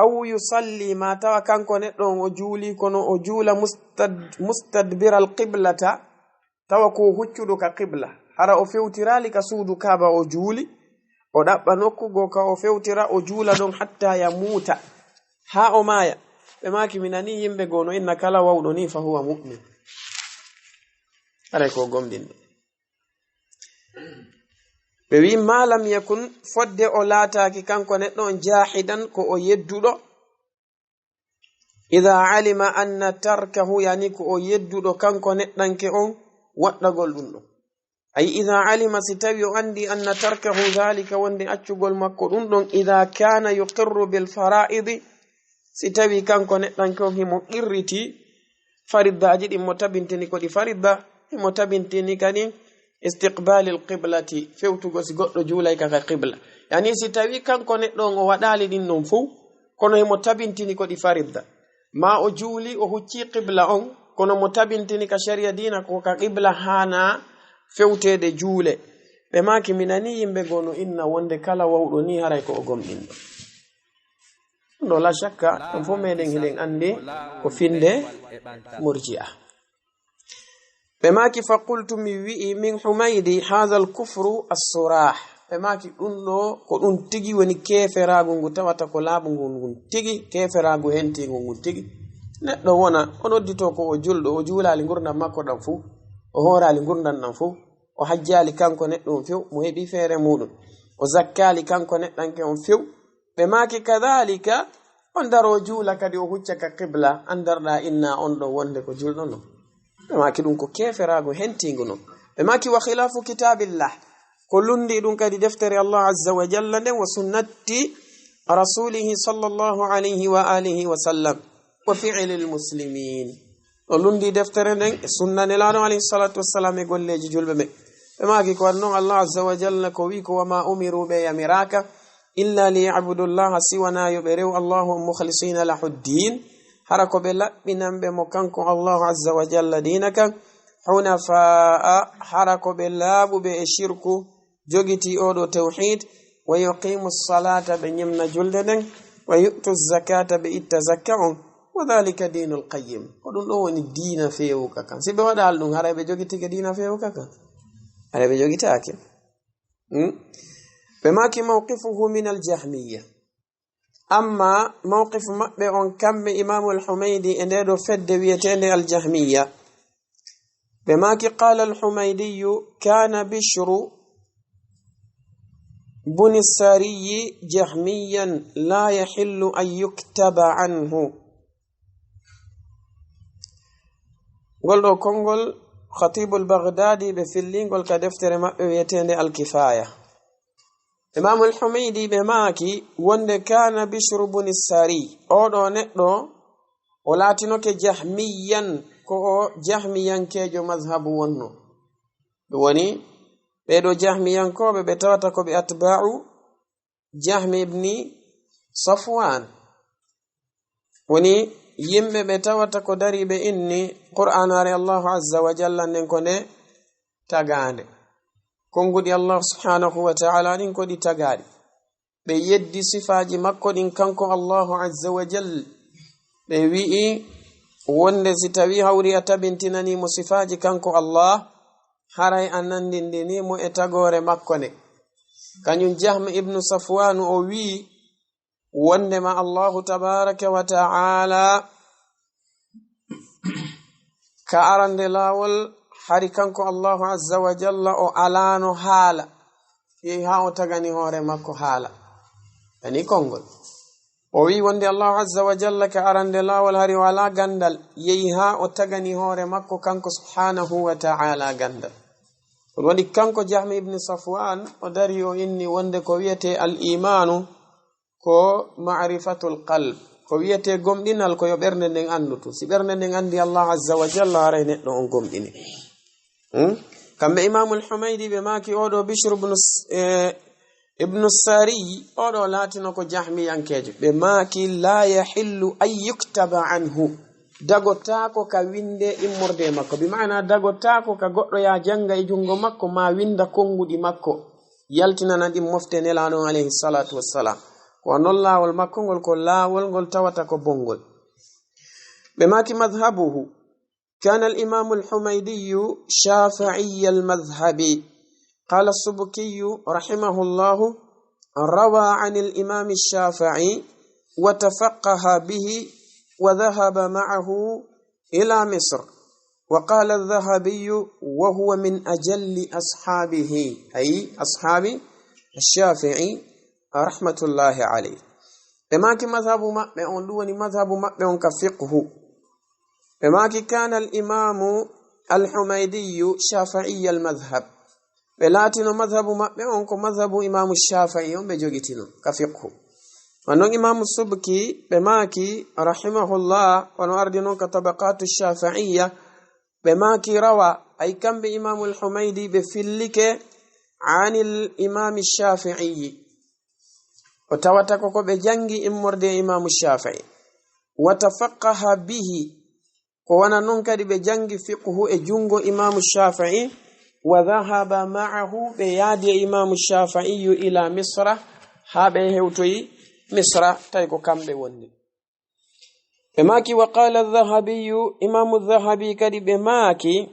aw yusalli, ma tawa kanko neɗɗo on o juuli, kono o juula mustad-, mustadbiral qiblata, tawa ko huccuɗo ka qibla, hara o fewtiraali ka suudu Kaaba o juuli, o ɗaɓɓa nokku goo ka o fewtira, o juula ɗon hatta yamuta, haa o maaya. Ɓe maaki, "Mi nani yimɓe goo no inna kala wawɗo ni fa huwa mu'min." Haray ko gomɗinɗo. Ɓe wi, "Ma lam yakun, fodde o laataaki kanko neɗɗo on jaahidan ko o yedduɗo, idha alima anna tarkahu, yani ko o yedduɗo kanko neɗɗanke on waɗɗagol ɗum ɗon. Ay idha alima, si tawi o anndi, anna tarkahu dhalika, wonde accugol makko ɗum ɗon, idha kana yuqirru bil fara'idi, si tawi kanko neɗɗanke on himo qirriti fariddaaji ɗin, mo tabintini ko ɗi faridda, himo tabintini kadi istiqbalil qiblati, fewtugol si goɗɗo juulay ka, ka qibla. Yani si tawi kanko neɗɗo on o waɗaali ɗin ɗon fow, kono himo tabintini ko ɗi faridda. Ma o juuli, o hucci qibla on, kono mo tabintini ka sharia diina ko ka qibla haana fewteede juule. Ɓe maaki, mi nanii yimɓe goo no inna wonde kala wawɗo nii haray ko o gomɗinɗo. Ɗo la shakka, on fof meɗen hiɗen anndi ko finnde murji'a. Ɓe maaki, fa qultu, mi wi'i, min Humaydi, haadha al kufru as-surah. Ɓe maaki, ɗum ɗo, ko ɗum tigi woni keeferaagu ngu tawata ko laaɓu ngun, ngun tigi, keeferaagu hentiingu ngun tigi. Neɗɗo wona, o nodditoo ko o julɗo, o juulaali ngurndan makko ɗan fuu, o hooraali ngurndan ɗan fuu, o hajjaali kanko neɗɗo on few, mo heɓi feere muuɗum, o zakkaali kanko neɗɗanke on few. Ɓe maaki, kadhalika, on daroo juula kadi o hucca ka qibla, anndarɗaa inna on ɗo wonde ko julɗo non. Ɓe maaki, ɗum ko keeferaagu hentiingu non. Ɓe maaki, wa khilafu kitabillah, ko lundi ɗum kadi deftere Allah azza wa jalla nden, wa sunnati rasulihi sallallahu alayhi wa alihi wa sallam, wa fi'lil muslimin. No lundi deftere nden e sunna Nelaaɗo alayhi salatu wassalam e golleeji julɓe ɓen. Ɓe maaki, ko non Allah azza wa jalla ko wi ko, wa ma umiru, ɓe yamiraaka, illa li ya'budullaha, si wanaa yo ɓe rew Allahu on, mukhlisina lahu ddin, hara ko ɓe laɓɓinanɓe mo kanko Allahu azza wa jalla diina kan, hunafaa, hara ko ɓe laaɓuɓe e shirku, jogitii oo ɗoo tawhiid, wa yuqimu salata, ɓe ñemna julde nden, wa yu'tu zakata, ɓe itta zakka on, wa dhalika dinul qayyim, ko ɗum ɗoo woni diina feewuka kan. Si ɓe waɗaali ɗum, haray ɓe jogitike diina feewuka kan? Haray ɓe jogitaake. Hmm? Ɓe maaki, mawqifuhu min al jahmiyya. Amma mawqifu maɓɓe on kamɓe Imaamu al Humaydi e ndee ɗoo fedde wi'eteende al jahmiyya. Ɓe maaki, qala al Humaydiyu, kana Bishru buni Sariyyi jahmiyyan la yahillu an yuktaba anhu. Ngol ɗoo konngol Khatibul Baghdadi ɓe fillingol ka deftere maɓɓe wi'eteende Al Kifaya. Imaamu Al Humaydi ɓe maaki wonde kana Bishru buni Sari, oo ɗoo neɗɗo o laatinoke jahmiyyan, ko o jahmiyankeejo mazhabu wonno. Ɗum woni, ɓee ɗoo jahmiyankooɓe ɓe tawata ko ɓe atba'u Jahmi ibni Safwan. Woni yimɓe ɓe tawata ko dari ɓe inni Qur'aanaare Allahu Azza wa Jalla nden ko nde tagaande. Konnguɗi Allahu Subhaanahu wa Ta'ala ɗin ko ɗi tagaaɗi. Ɓe yeddi sifaaji makko ɗin kanko Allahu Azza wa Jalla. Ɓe wi'i wonde si tawii hawri a tabintinanii mo sifaaji kanko Allah, haray a nanndindinii mo e tagoore makko nde. Kañum Jahm ibnu Safwanu o wi'i wondema Allahu tabaaraka wa ta'ala ka arande laawol, hari kanko Allahu Azza wa Jalla o alaano haala, yehi haa o tagani hoore makko haala. Ani konngol. O wi'i wonde Allahu Azza wa Jalla ka arande laawol hari o alaa ganndal, yehi haa o tagani hoore makko kanko Subhaanahu wa Ta'ala ganndal. Ɗum waɗi kanko Jahmi ibn Safwan o dari o inni wonde ko wi'etee al-iimaanu ko ma'rifatul qalb. Ko wi'etee gomɗinal ko yo ɓernde nden anndu tun. Si ɓernde nden anndi Allahu Azza wa Jalla, haray neɗɗo on gomɗini. Hmm? Kamɓe Imaamul Humaydi ɓe maaki oo ɗoo Bishr ibn S-, eh, ibnu Sari, oo ɗoo laatino ko jahmiyankeejo. Ɓe maaki, "La yahillu an yuktaba anhu." Dagotaako ka winnde immorde e makko. Bi maana dagotaako ka goɗɗo yaa jannga e junngo makko, maa winnda konnguɗi makko. Yaltinana ɗin mofte Nelaaɗo on alayhi salatu wassalam. Ko non laawol makko ngol, ko laawol ngol tawata ko bonngol. Ɓe maaki, "Madhhabuhu." كان الإمام الحميدي شافعي المذهب. قال السبكي رحمه الله: روى عن الإمام الشافعي وتفقه به وذهب معه إلى مصر. وقال الذهبي: وهو من أجل أصحابه، أي أصحاب الشافعي رحمة الله عليه. Ɓe maaki madhhabu maɓɓe on, ɗum woni madhhabu maɓɓe on ka fiqhu. Ɓe maaki, "Kana al-imamu al-Humaydiyu shafi'iya al-madhhab." Ɓe laatino madhhabu maɓɓe on ko madhhabu Imamu Shafi'i on ɓe jogitino ka fiqhu. Wa non Imamu Subki ɓe maaki, rahimahullah, wano ardi non ka Tabaqatu Shafi'iyya, ɓe maaki rawa, ay kamɓe Imamu al-Humaydi ɓe fillike anil Imami Shafi'i. O tawata ko ko ɓe janngi immorde e Imamu Shafi'i. Wa tafaqqaha bihi, ko wona non kadi ɓe janngi fiqhu e junngo Imamu Shafi'i, وذهب معه، ɓe yaadi e Imaamu Shaafi'iyyu, إلى مصر، haa ɓe hewtoyi Misra, tawi ko kamɓe wonni. Ɓe maaki, وقال الذهبي، Imaamu Dhahabi kadi ɓe maaki,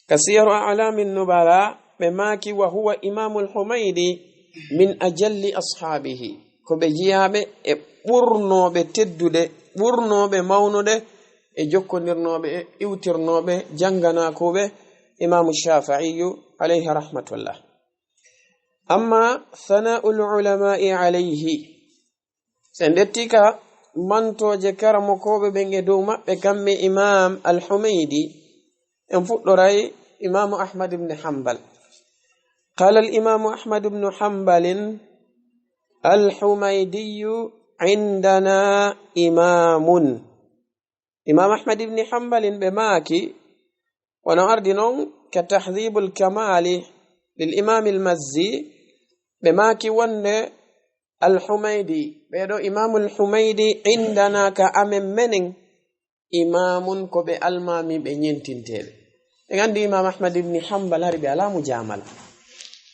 ka Siyaru A'laami Nubala, ɓe maaki, وهو إمام الحميدي من أجل أصحابه. Ko ɓe jiyaaɓe e ɓurnooɓe teddude, ɓurnooɓe mawnude, e jokkondirnooɓe, e iwtirnooɓe, jannganaakuuɓe Imaamu Shaafi'iyyu, alayhi rahmatullah. Amma ثناء العلماء عليه. So en ndetti ka mantooje karamokooɓe ɓen e dow maɓɓe, kamɓe Imaam Al-Humaydi, en fuɗɗoray Imaamu Ahmad ibn Hanbal. قال الإمام أحمد بن حنبل: الحميدي عندنا إمام. Imaam Ahmad ibn Hanbalin ɓe maaki, wano ardi non ka Tahdhibul Kamali lil Imaam al-Mazzi, ɓe maaki wonde Al-Humaydi, ɓeeɗo Imaamul Humaydi, indana, ka amen menen, imaamun, ko ɓe almaami ɓe ñentinteeɓe. En anndi Imaam Ahmad ibn Hanbal hari ɓe alaa mujaamala.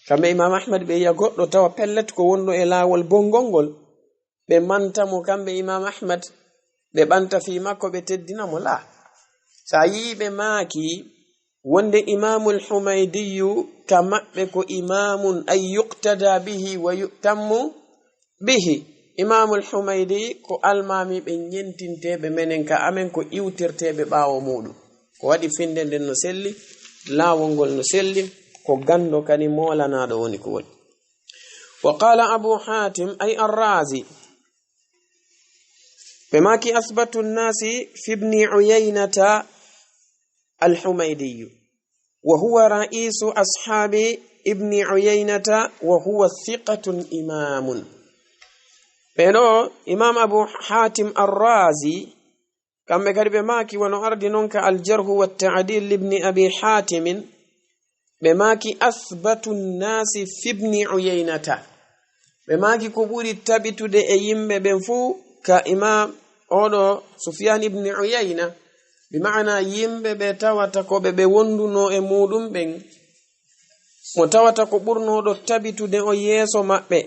Kamɓe Imaam Ahmad ɓe yiya goɗɗo tawa pellet ko wonɗo e laawol bonngol ngol, ɓe manta mo kamɓe Imaam Ahmad, ɓe ɓanta fii makko, ɓe teddina mo, laa. So a yii ɓe maaki wonde Imaamul Humaydiyu ka maɓɓe ko imaamun, ay yuqtada bihi wa yu'tammu bihi. Imaamul Humaydi ko almaami ɓe ñentinteeɓe menen, ka amen ko iwtirteeɓe ɓaawo muuɗum. Ko waɗi finnde nden no selli, laawol ngol no selli, ko ganndo kadi moolanaaɗo woni ko woni. وقال أبو حاتم، أي الرازي، ɓe maaki: أثبت الناس في ابن عيينة الحميدي، وهو رئيس أصحاب ابن عيينة، وهو ثقة إمام. Ɓeeɗo, Imaam Abu Hatim Ar-Razi, kamɓe kadi ɓe maaki, wano ardi non ka Al-Jarhu wa Ta'dil libni Abi Hatimin, ɓe maaki: أثبت الناس في ابن عيينة. Ɓe maaki ko ɓuri tabitude e yimɓe ɓen fuu ka Imaam oɗo Sufyan ibn Uyayna, bi ma'ana yimɓe ɓe tawata ko ɓe, ɓe wondunoo e muuɗum ɓen, mo tawata ko ɓurnooɗo tabitude on yeeso maɓɓe,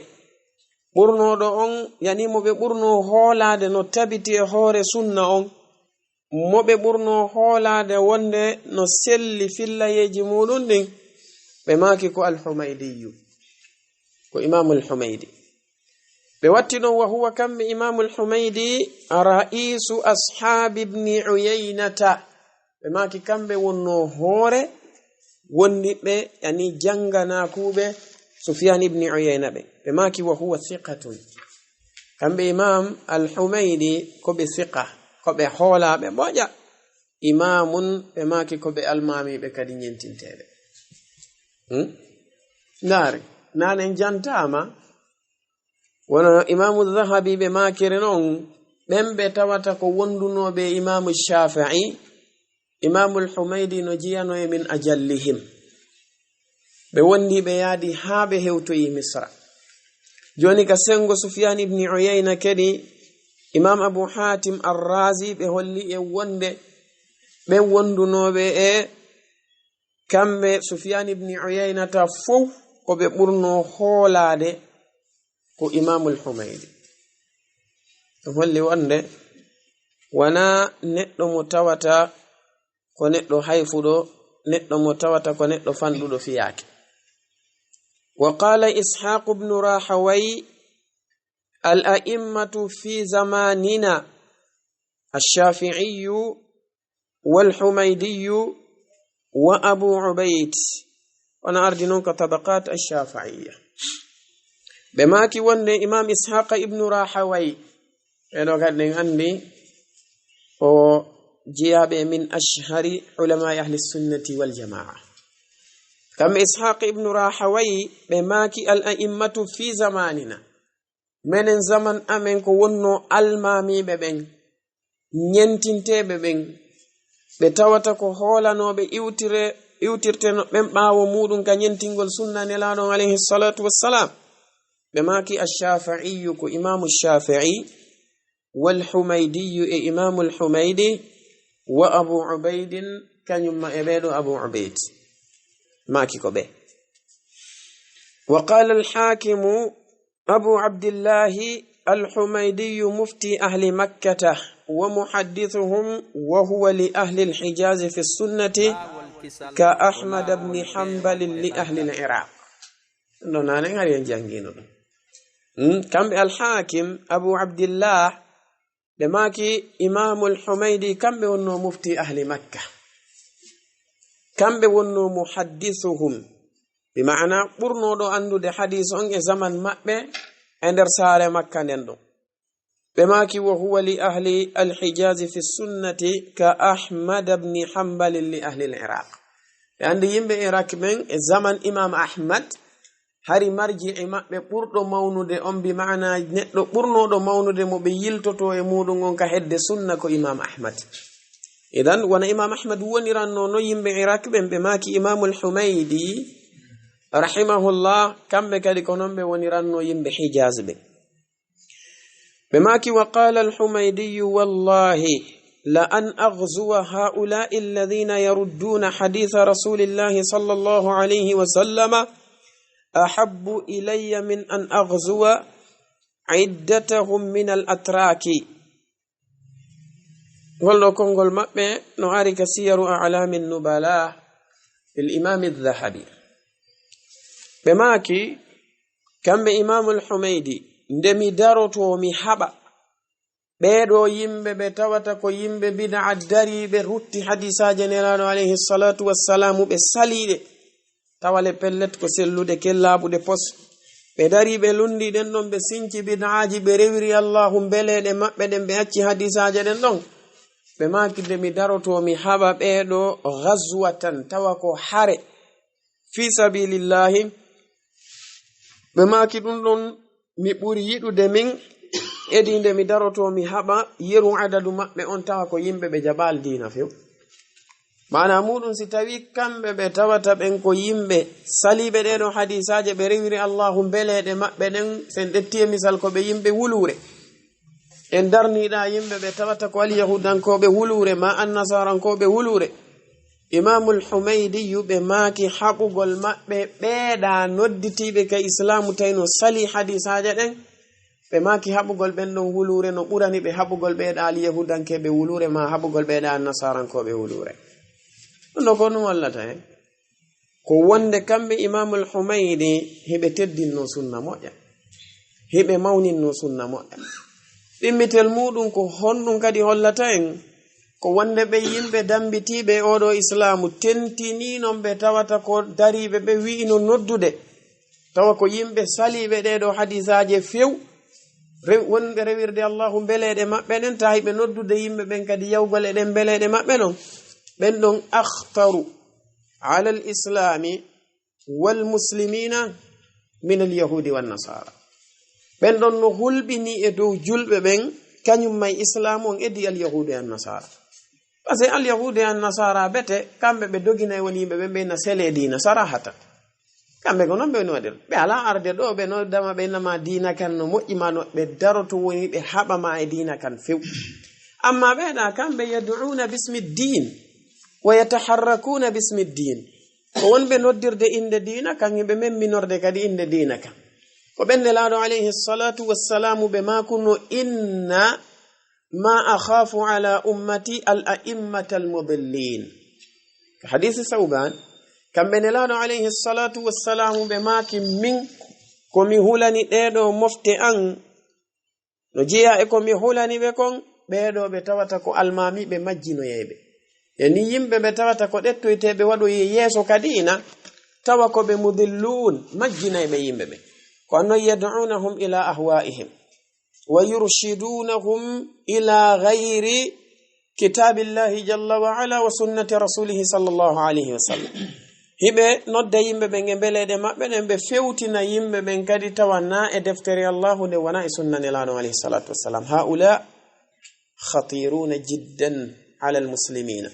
ɓurnooɗo on, yani mo ɓe ɓurnoo hoolaade no tabiti e hoore sunna on, mo ɓe ɓurnoo hoolaade wonde no selli fillayeeji muuɗum ɗin, ɓe maaki ko Al-Humaydiyyu, ko Imaamul Humaydi. Ɓe watti ɗon, وهو، kamɓe Imaamul Humaydi, رئيس أصحاب ابن عيينة. Ɓe maaki kamɓe wonnoo hoore wondiɓɓe, yani jannganaakuuɓe Sufyan ibn Uyayna ɓe. Ɓe maaki: وهو ثقة. Kamɓe Imaam Al-Humaydi ko ɓe siqa, ko ɓe hoolaaɓe moƴƴa. Imaamun, ɓe maaki ko ɓe almaamiiɓe kadi ñentinteeɓe. Hmm? Ndaari, naane en jantaama, wano Imaamu Zahabi ɓe maakiri non, ɓen ɓe tawata ko wondunooɓe e Imaamu Shaafi'i, Imaamul Humaydi no jiyano e من أجلهم. Ɓe wondi, ɓe yaadi haa ɓe hewtoyi Misra. Jooni ka senngo Sufyan ibn Uyayna kadi, Imaam Abu Hatim Ar-Razi, ɓe holli e wonde ɓen wondunooɓe e kamɓe Sufyan ibn Uyayna ta fow, ko ɓe ɓurnoo hoolaade ko Imaamul Humaydi. Ɗum holli wonde wanaa neɗɗo mo tawata ko neɗɗo hayfuɗo, neɗɗo mo tawata ko neɗɗo fanɗuɗo fiyaake. وقال إسحاق بن راهويه: الأئمة في زماننا الشافعي والحميدي وأبو عبيد. Wano ardi non ko طبقات الشافعية. Ɓe maaki wonde Imaam Ishaqa ibnu Rahawayh, ɓeeɗo kadi en anndi o jiyaaɓe من أشهر علماء أهل السنة والجماعة. Kamɓe Ishaq ibnu Rahawayh, ɓe maaki: الأئمة في زماننا. Menen zaman amen ko wonnoo almaamiiɓe ɓen, ñentinteeɓe ɓen, ɓe tawata ko hoolanooɓe iwtire-, iwtirte no ɓen ɓaawo muuɗum ka ñentingol sunna Nelaaɗo on alayhi salatu wassalam. Ɓe maaki: الشافعي, ko Imaamu Shafi'i, والحميدي, e Imaamul Humaydi, وأبو عبيد, kañum ma e ɓeeɗo Abu Ubayd. Maaki ko ɓe. وقال الحاكم أبو عبد الله الحميدي مفتي أهل مكة ومحدثهم، وهو لأهل الحجاز في السنة كأحمد بن حنبل لأهل العراق. No nanen hari en jangino ɗum. Hmm, kamɓe Al-Hakim Abu Abdillah, ɓe maaki Imamul Humaydi, kamɓe wonno mufti ahli Makka. Kamɓe wonno muhaddisuhum, bi ma'ana ɓurnoɗo andude hadis on e zaman maɓɓe e nder saare Makka nden ɗon. Ɓe maaki, "Wa huwa li ahli al-Hijazi fi sunnati ka Ahmad ibn Hanbal li ahli al-Iraq." Ɓe andi yimɓe Iraq ɓen e zaman Imam Ahmad, hari marji'i maɓɓe ɓurɗo mawnude on, bi ma'ana neɗɗo ɓurnoɗo mawnude mo ɓe yiltoto e muɗum on ka hedde sunna ko Imam Ahmad. Idan, wona Imam Ahmad woniranno no yimɓe Iraq ɓen, ɓe maaki Imamul Humaydi, rahimahullah, kamɓe kadi ko non ɓe woniranno yimɓe Hijaz ɓen. Ɓe maaki, "Wa qala al-Humaydi, wallahi, la an aghzuwa haula'i alladhina yarudduna haditha Rasulillahi sallallahu alayhi wa sallama ahabbu ilayya min an aghzuwa iddatahum min al-atraki." Ngol ɗo konngol maɓɓe no ari ka Siyaru A'lamin Nubala, fil Imami Dhahabi. Ɓe maaki, kamɓe Imamul Humaydi, nde mi daroto mi haɓa ɓee ɗo yimɓe ɓe tawata ko yimɓe bid'a dariiɓe rutti hadisaaje Nelaaɗo alayhi salatu wassalamu, ɓe saliiɗe, tawale pellet ko selluɗe, ke laaɓuɗe pos. Ɓe darii ɓe lunndii ɗen ɗon, ɓe sinci bid'aaji, ɓe rewiri Allahu mbeleeɗe maɓɓe ɗen, ɓe acci hadisaaje ɗen ɗon. Ɓe maaki, nde mi daroto mi haɓa ɓee ɗo ghazwatan, tawa ko hare, fi sabilillahi. Ɓe maaki, ɗum ɗon mi ɓuri yiɗude min, edi nde mi daroto mi haɓa yeru adadu maɓɓe on, tawa ko yimɓe ɓe jaɓaali diina few. Maana muɗum, si tawi kamɓe ɓe tawata ɓen ko yimɓe saliiɓe ɗee ɗoo hadisaaje, ɓe rewiri Allahu mbeleeɗe maɓɓe ɗen, sen ƴetti e misal ko ɓe yimɓe wuluure. En darniiɗaa yimɓe ɓe tawata ko alyahudankooɓe wuluure, ma annasarankooɓe wuluure. Imamul Humaydi yu ɓe maaki haɓugol maɓɓe ɓee ɗaa nodditiiɓe ka Islaamu, tawi no salii hadisaaje ɗen. Ɓe maaki haɓugol ɓen ɗon wuluure no ɓurani ɓe haɓugol ɓee ɗaa alyahudankeeɓe wuluure, ma haɓugol ɓee ɗaa annasarankooɓe wuluure. Ɗum ɗo ko ɗum wallata en. Ko wonde kamɓe Imamul Humaydi hiɓe teddinno sunna moƴƴa, hiɓe mawninno sunna moƴƴa. Ɗimmitel muɗum ko honɗum kadi hollata en? Ko wonde ɓe yimɓe dambitiiɓe e oɗo Islaamu, tentinii non ɓe tawata ko dariiɓe ɓe wi'ino noddude, tawa ko yimɓe saliiɓe ɗee ɗoo hadisaaje few, rew-, wonɓe rewirde Allahu mbeleeɗe maɓɓe ɗen, tawi ɓe noddude yimɓe ɓen kadi yawgol e ɗen mbeleeɗe maɓɓe ɗon. Ɓen ɗon akhtaru ala al-islami wal muslimina min al-yahudi wan nasara. Ɓen ɗon no hulɓini e dow julɓe ɓen, kañum may Islaamu on edi al-yahudi an nasara. Parce que al-yahudi an nasara bete, kamɓe ɓe doginay woni yimɓe ɓen ɓe na sele diina sarahata. Kamɓe ko non ɓe woni waɗir. Ɓe alaa arde ɗo, ɓe no dama ɓe nama diina kan no moƴƴi ma no ɓe daroto woni ɓe haɓa ma e diina kan few. Amma ɓee ɗaa kamɓe yad'una bismi din wa yataharrakuna bismi din. Ko wonɓe noddirde innde diina kan, hiɓe memminorde kadi innde diina kan. Ko ɓen Nelaaɗo alayhi salatu wassalamu ɓe maakuno, "Inna ma akhafu ala ummati al a'immata al mudillin." Ka hadisi Sawban, kamɓe Nelaaɗo alayhi salatu wassalamu ɓe maaki, "Min, ko mi hulani ɗee ɗoo mofte an, no jeyaa e ko mi hulani ɓe kon, ɓee ɗoo ɓe tawata ko almaamiiɓe majjinoyayɓe." Yani yimɓe ɓe tawata ko ɗettoyteeɓe waɗoye yeeso ka diina, tawa ko ɓe mudilluun, majjinayɓe yimɓe ɓe. Ko anno yad'unahum ila ahwa'ihim wa yurshidunahum ila ghayri kitabillahi jalla wa ala wa sunnati rasulihi sallallahu alayhi wa sallam. Hiɓe nodda yimɓe ɓen e mbeleeɗe maɓɓe ɗen, ɓe fewtina yimɓe ɓen kadi tawa na e deftere Allahu nde wona e sunna Nelaaɗo alayhi salatu wassalam. Haula khatiruna jiddan ala al muslimina.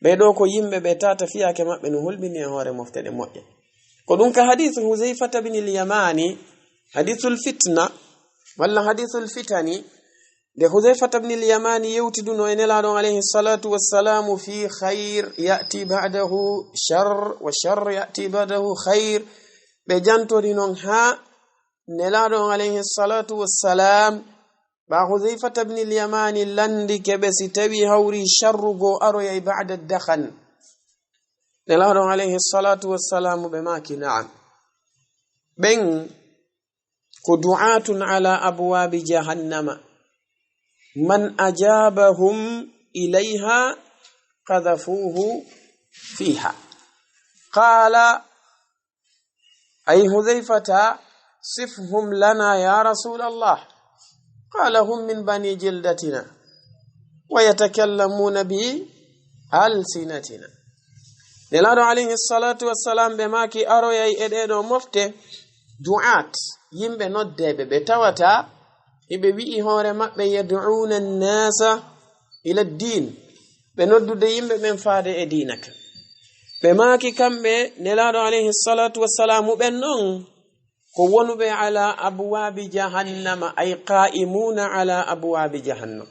Ɓee ɗoo ko yimɓe ɓe tata fiyaake maɓɓe no hulɓini e hoore mofte ɗe moƴƴe. Ko ɗum ka hadisu Huzayfata bin al Yamani, hadisul fitna, walla hadisul fitani, Nde Hudhayfata bni l-Yamani yewtiduno e Nelaaɗo on alayhi salatu wassalamu fi khayr ya'ti ba'dahu shar wa shar ya'ti ba'dahu khayr, ɓe jantori non haa Nelaaɗo on alayhi salatu wassalam, ɓa Hudhayfata bni l-Yamani landike ɓe si tawi hawri sharru goo aroyay ba'da dakhan. Nelaaɗo on alayhi salatu wassalamu ɓe maaki, "Na'am." Ɓen ko du'atun ala abwabi jahannama. Man ajabahum ilayha qadhafuhu fiha. Qala, ay Hudhayfata, sifhum lana ya Rasulallah. Qala, hum min bani jildatina wa yatakallamuna bi alsinatina. Nelaaɗo alayhi salatu wassalam ɓe maaki aroyay e ɗee ɗoo mofte du'at, yimɓe noddeeɓe, ɓe tawata hiɓe wi'i hoore maɓɓe yad'una nnasa ila ddin, ɓe noddude yimɓe ɓen faade e diina kan. Ɓe maaki kamɓe Nelaaɗo alayhi salatu wassalamu ɓen non ko wonuɓe ala abwabi jahannama, ay qa'imuna ala abwabi jahannam.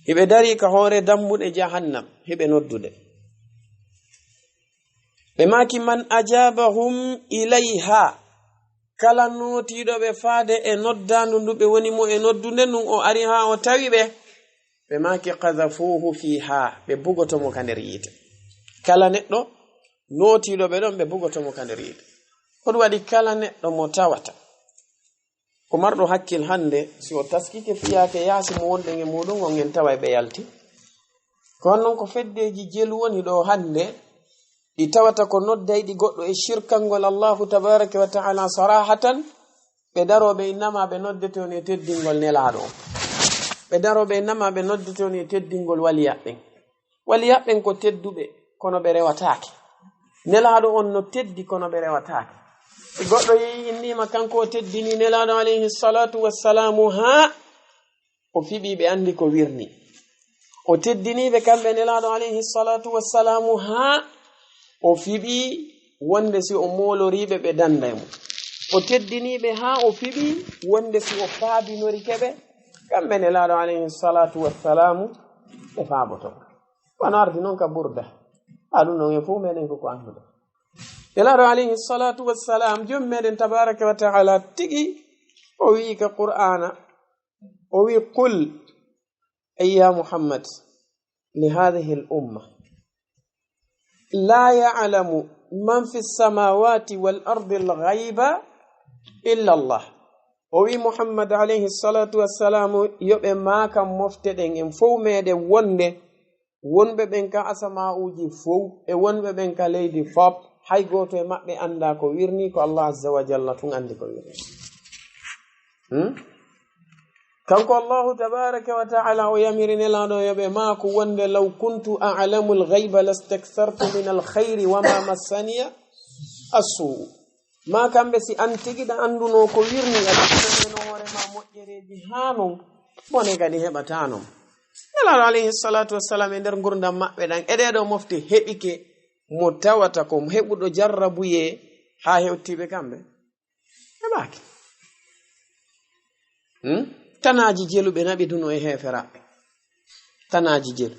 Hiɓe dari ka hoore dambuɗe jahannam, hiɓe noddude. Ɓe maaki, man ajabahum ilayha, kala nootiiɗo ɓe faade e noddaandu ndu ɓe woni mo e noddude ndun, o ari haa o tawi ɓe, ɓe maaki, qadhafuhu fiha, ɓe bugoto mo ka nder yiite. Kala neɗɗo nootiiɗo ɓe ɗon, ɓe bugoto mo ka nder yiite. Ko ɗum waɗi kala neɗɗo mo tawata ko marɗo hakkil hannde, si o taskike fiyaake yaasi mo wonɗen e muɗum on, en taway ɓe yalti. Ko non ko feddeeji jelu woni ɗo hannde, ɗi tawata ko noddayɗi goɗɗo e shirkangol Allahu tabaraka wa ta'ala sarahatan, ɓe darooɓe innama ɓe noddete on e teddingol Nelaaɗo on. Ɓe darooɓe innama ɓe noddete on e teddingol waliyaɓɓen. Waliyaɓɓen ko tedduɓe, kono ɓe rewataake. Nelaaɗo on no teddi, kono ɓe rewataake. Si goɗɗo yehi innima kanko o teddini Nelaaɗo alayhi salatu wassalamu haa o fiɓi ɓe anndi ko wirni. O teddini ɓe kamɓe Nelaaɗo alayhi salatu wassalamu haa o fiɓi wonde si o mooloriiɓe ɓe dannday mo. O teddini ɓe haa o fiɓi wonde si o faabinorike ɓe, kamɓe Nelaaɗo alayhi salatu wassalamu ɓe faaboto. Wano ardi non ka Burda. Haa ɗum non en fof meɗen ko ko annduɗen. Nelaaɗo alayhi salatu wassalam, Joom meɗen tabaraka wa ta'ala tigi, o wi'i ka Qur'aana, o wi'i, qul, ay ya Muhammad, li hadhihi al umma, la ya'lamu man fi samawati wal ardi al ghayba illa Allah. O wi'i Muhammad alayhi salatu wassalamu, yo ɓe maaka mofte ɗen en fow meɗen wonde wonɓe ɓen ka asama'uuji fow e wonɓe ɓen ka leydi fop, hay gooto e maɓɓe anndaa ko wirnii, ko Allah azza wa jalla tun anndi ko wirnii. Hmm? Kanko Allahu tabaraka wa ta'ala o yamiri Nelaaɗo yo ɓe maaku wonde, law kuntu a'lamul ghayba lastakthartu min al khayri wa ma massaniya as-su'u. Ma kamɓe si an tigi ɗa anndunoo ko wirnii, a ɗaɓɓitano hoore ma moƴƴereeji haa non, bone kadi heɓataa non. Nelaaɗo alayhi salatu wassalam e nder ngurdam maɓɓe ɗan, e ɗee ɗoo mofte heɓike mo tawata ko heɓuɗo jarrabuyee haa hewtiiɓe kamɓe. Heɓaaki. Hmm? Tanaaji jeluɓe naɓi duno e heeferaaɓe. Tanaaji jelu.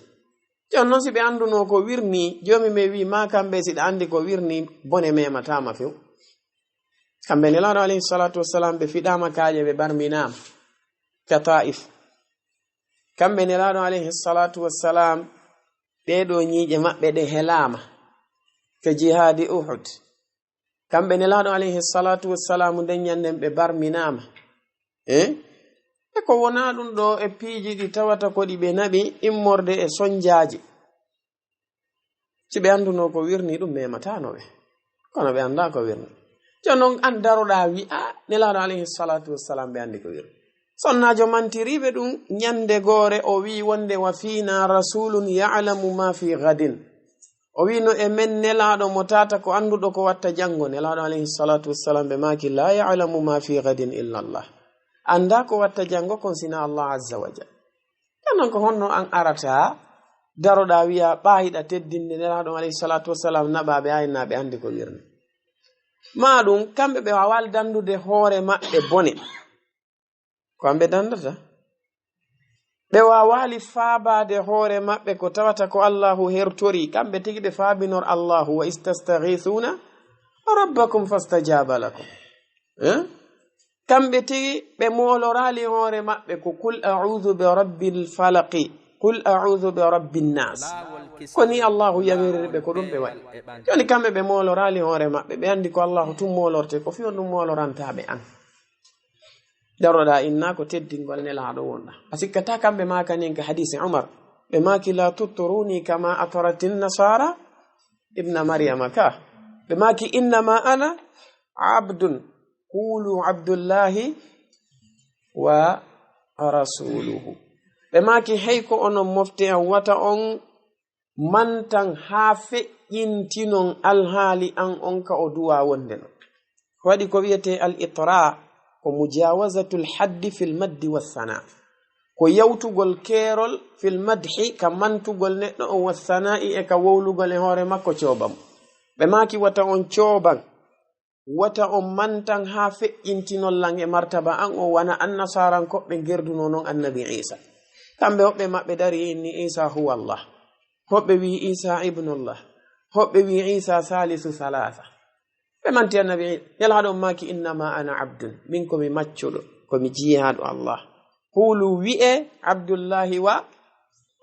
Jooni non si ɓe anndunoo ko wirnii, joomi men wi'i ma kamɓe si ɗa anndi ko wirnii, bone memataama few. Kamɓe Nelaaɗo alayhi salatu wassalam ɓe fiɗaama kaaƴe, ɓe barminaama ka Taif. Kamɓe Nelaaɗo alayhi salatu wassalam ɗee ɗoo ñiiƴe maɓɓe ɗe helaama ka jihaadi Uhud. Kamɓe Nelaaɗo alayhi salatu wassalamu nden ñannden ɓe barminaama. Eh? E ko wonaa ɗum ɗoo e piiji ɗi tawata ko ɗi ɓe naɓi immorde e sonjaaji. Si ɓe anndunoo ko wirnii ɗum memataano ɓe. Kono ɓe anndaa ko wirnii. Jooni non an daroɗaa wi'a Nelaaɗo alayhi salatu wassalam ɓe anndi ko wirnii. Sonnaajo mantiriiɓe ɗum ñande goore o wi'i wonde wa fiina rasulun ya'lamu ma fi ghadin. O wi'i no e men Nelaaɗo mo tata ko annduɗo ko watta janngo. Nelaaɗo alayhi salatu wassalam ɓe maaki la ya'lamu ma fi ghadin illa Allah. Anndaa ko watta janngo kon sina Allah azza wa jalla. Jooni non ko honno an arata daroɗaa wi'a ɓaayiɗa teddinde Nelaaɗo alayhi salatu wassalam naɓa ɓe ayna ɓe anndi ko wirnii. Ma ɗum kamɓe ɓe waawal danndude hoore maɓɓe bone. Ko an ɓe danndata. Ɓe waawaali faabaade hoore maɓɓe ko tawata ko Allahu hertori, kamɓe tigi ɓe faabinor Allahu, "Wa istastaghiithuna rabbakum fastajaba lakum." Eh? Kamɓe tigi ɓe mooloraali hoore maɓɓe ko, "Qul a'udhu bi rabbil falaqi, qul a'udhu bi rabbin nas." Ko ni Allahu yamiriri ɓe, ko ɗum ɓe waɗi. Jooni kamɓe ɓe mooloraali hoore maɓɓe, ɓe anndi ko Allahu tun moolorte, ko fii on ɗum moolorantaaɓe an. Daroɗaa inna ko teddingol Nelaaɗo wonɗa. A sikkataa kamɓe maakaninka hadiisi Umar. Ɓe maaki, "La tutruni kama atratin nasara ibna Maryama ka." Ɓe maaki, "Innama ana abdun. Qulu abdullahi wa rasuluhu." Ɓe maaki, "Hey ko onon mofte an, wata on mantan haa feƴƴintinon alhaali an on ka o duwa wonde non." Waɗi ko wiyetee al itra, ko mujawazatul haddi fil maddi wassana. Ko yawtugol keerol fil madhi, ka mantugol neɗɗo on, wassana'i, e ka wowlugol e hoore makko cooban. Ɓe maaki, "Wata on cooban, wata on mantan haa feƴƴintinon lan e martaba an o, wano annasaarankooɓe ngerdunoo non annabi Iisa." Kamɓe hoɓɓe maɓɓe dari inni, "Iisa huwa Allah." Hoɓɓe wi'i, "Iisa ibnullah." Hoɓɓe wi'i, "Iisa salisu salasa." Ɓe manti annabi Nelaaɗo on maaki, "Innama ana abdun." Min ko mi maccuɗo, ko mi jiyaaɗo Allah. Qulu, wi'e, "Abdullahi wa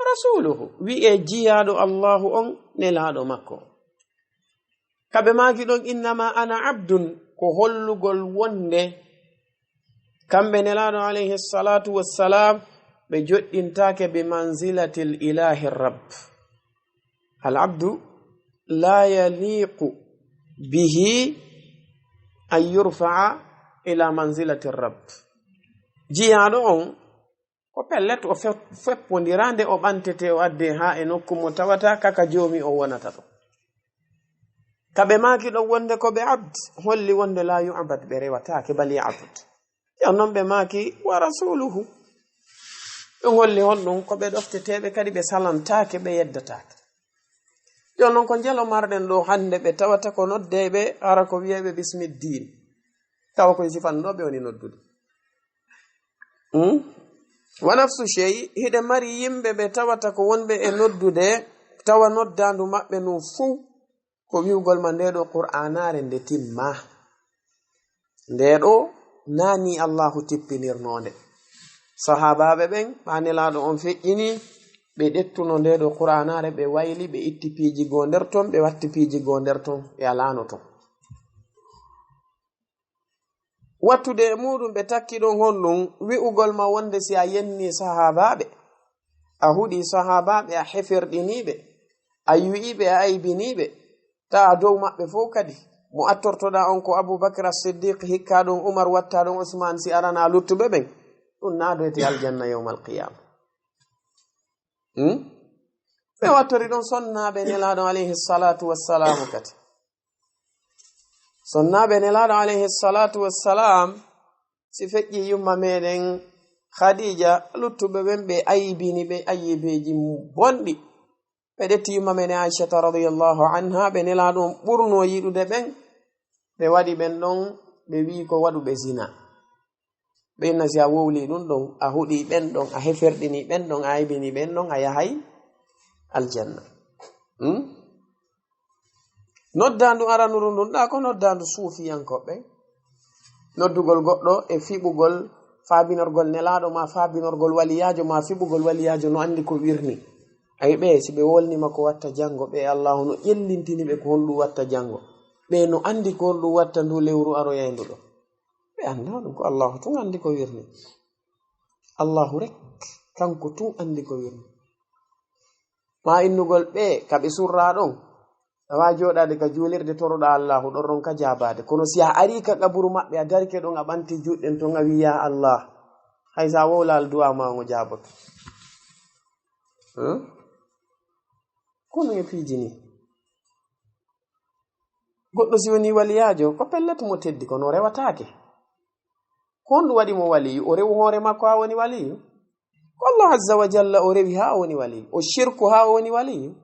rasuluhu." Wi'e, jiyaaɗo Allahu on, Nelaaɗo makko. Ka ɓe maaki ɗon, "Innama ana abdun," ko hollugol wonde kamɓe Nelaaɗo alayhi salatu wassalam, ɓe joɗɗintaake bi manzilatil ilahi rabb. Al abdu la yaliqu bihi an yurfa'a ila manzilati rabb. Jiyaaɗo on, ko pellet o fe-, feppondiraa nde o ɓantete, o adde haa e nokku mo tawata kaka joomi o wonata ɗo. Ka ɓe maaki ɗon wonde ko ɓe abd, holli wonde la yu'bad, ɓe rewataake, bal ya'bud. Yo non ɓe maaki, "Wa rasuluhu." Ɗum holli honɗum? Ko ɓe ɗofteteeɓe, kadi ɓe salantaake, ɓe yeddataake. Yo non ko njelo marɗen ɗo hannde, ɓe tawata ko noddeeɓe, hara ko wi'eeɓe bismiddiin. Tawa koye sifanɗo ɓe woni noddude. Hmm? Wa nafsu shay, hiɗe mari yimɓe ɓe tawata ko wonɓe e noddude, tawa noddaandu maɓɓe ndun fow ko wi'ugol ma nde ɗo Qur'aanaare nde timma. Nde ɗo naani Allahu tippinirnoo nde. Sahaabaaɓe ɓen, ɓa Nelaaɗo on feƴƴini, ɓe ƴettuno nde ɗo Qur'aanaare, ɓe wayli, ɓe itti piiji goo nder ton, ɓe watti piiji goo nder ton, ɓe alaano ton. Wattude e muuɗum, ɓe takki ɗon honɗum? Wi'ugol ma wonde si a yenni sahaabaaɓe, a huɗi sahaabaaɓe, a heferɗini ɓe, a yu'i ɓe, a aybini ɓe, ta a dow maɓɓe fow kadi. Mo attortoɗaa on ko Abu Bakr As-Siddiq, hikka ɗon Umar, watta ɗon Usman, si aranaa luttuɓe ɓen, ɗum naadoyte aljanna yawmal qiyaama. Hmm? Ɓe wattori ɗon sonnaaɓe Nelaaɗo alayhi salatu wassalaamu kadi. Sonnaaɓe Nelaaɗo alayhi salatu wassalam, si feƴƴi yumma meɗen Khadija, luttuɓe ɓen ɓe aybini ɓe aybeeji bonɗi. Ɓe ƴetti yumma meɗen Aishata radiyallahu anha, ɓe Nelaaɗo on ɓurno yiɗude ɓen, ɓe waɗi ɓen ɗon, ɓe wi'i ko waɗuɓe zina. Ɓe inna si a wowli ɗum ɗon, a huɗi ɓen ɗon, a heferɗini ɓen ɗon, a aybini ɓen ɗon, a yahay aljanna. Hmm? Noddaandu aranuru ndun, ɗa ko noddaandu suufiyankooɓe. Noddugol goɗɗo e fiɓugol, faabinorgol Nelaaɗo ma, faabinorgol waliyaajo ma, fiɓugol waliyaajo no anndi ko wirni. Ay ɓe, si ɓe wolnima ko watta janngo, ɓe Allahu no ƴellintini ɓe ko honɗum watta janngo. Ɓe no anndi ko honɗum watta ndu lewru aroyayndu ɗo. Ɓe anndaa ɗum, ko Allahu tun anndi ko wirni. Allahu rek, kanko tun anndi ko wirni. Ma innugol ɓe ka ɓe surraa ɗon, a waawi jooɗaade ka juulirde, toroɗaa Allahu ɗon, ronka jaabaade. Kono si a arii ka qaburu maɓɓe, a darike ɗon, a ɓanti juuɗe ɗen ton, a wi'i, "Yaa Allah," hay si a wowlaali du'a ma ngo jaaboto. Hmm? Kono e piiji ni. Goɗɗo si woni waliyaajo, ko pellet mo teddi, kono o rewataake. Ko honɗum waɗi mo waliyu? O rewu hoore makko haa woni waliyu? Ko Allah azza wa jalla o rewi haa o woni waliyu. O shirku haa o woni waliyu?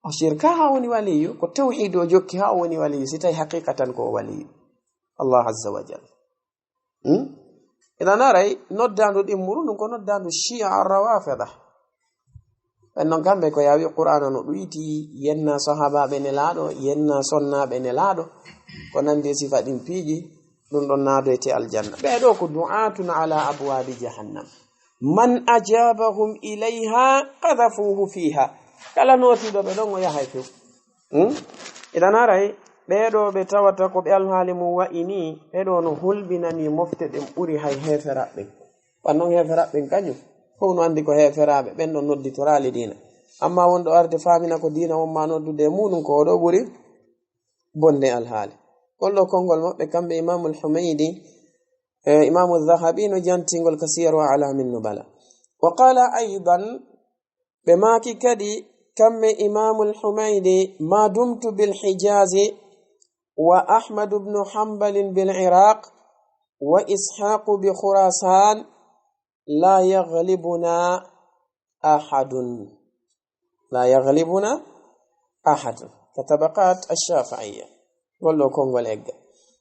O shirka haa o woni waliyu. Ko tawhiid o jokki haa o woni waliyu, si tawi haqiqatan ko o waliyu Allah azza wa jalla. Hmm? Idan aray, noddaandu ɗimmuru ndun ko noddaandu Shia Rawafida. Ɓen non kamɓe ko yaawi Qur'aana no ɗuyti, yenna sahaabaaɓe Nelaaɗo, yenna sonnaaɓe Nelaaɗo, ko nanndi e sifa ɗin piiji, ɗun ɗon naadoyte aljanna. Ɓee ɗoo ko du'aatun ala abwaabi jahannam. Man ajabahum ilayha qadhafuhu fiha. Kala nootiiɗo ɓe ɗon, o yahay few. Hmm? Idan aray, ɓee ɗoo ɓe tawata ko ɓe alhaali mum wa'i nii, ɓee ɗoo no hulɓinanii mofte ɗen ɓuri hay heeferaaɓe ɓen. Wan non heeferaaɓe ɓen kañum, fow no anndi ko heeferaaɓe, ɓen ɗon nodditoraali diina. Amma wonɗo arde faamina ko diina on maa noddude e muuɗum, ko o ɗoo ɓuri bonde alhaali. Ngol ɗoo konngol maɓɓe kamɓe Imaamul Humaydi, e Imaamu Zahabi no jantingol ka Siyaru A'lamin Nubala. Wa qala aydan, ɓe maaki kadi, kamɓe Imaamul Humaydi, ma dumtu bil Hijazi wa Ahmadu bnu Hanbalin bil Iraq wa Ishaqu bi Khurasan, la yaghlibuna ahadun. La yaghlibuna ahadun. Ka Tabaqat Ash-Shafi'iyya. Ngol ɗoo konngol egga.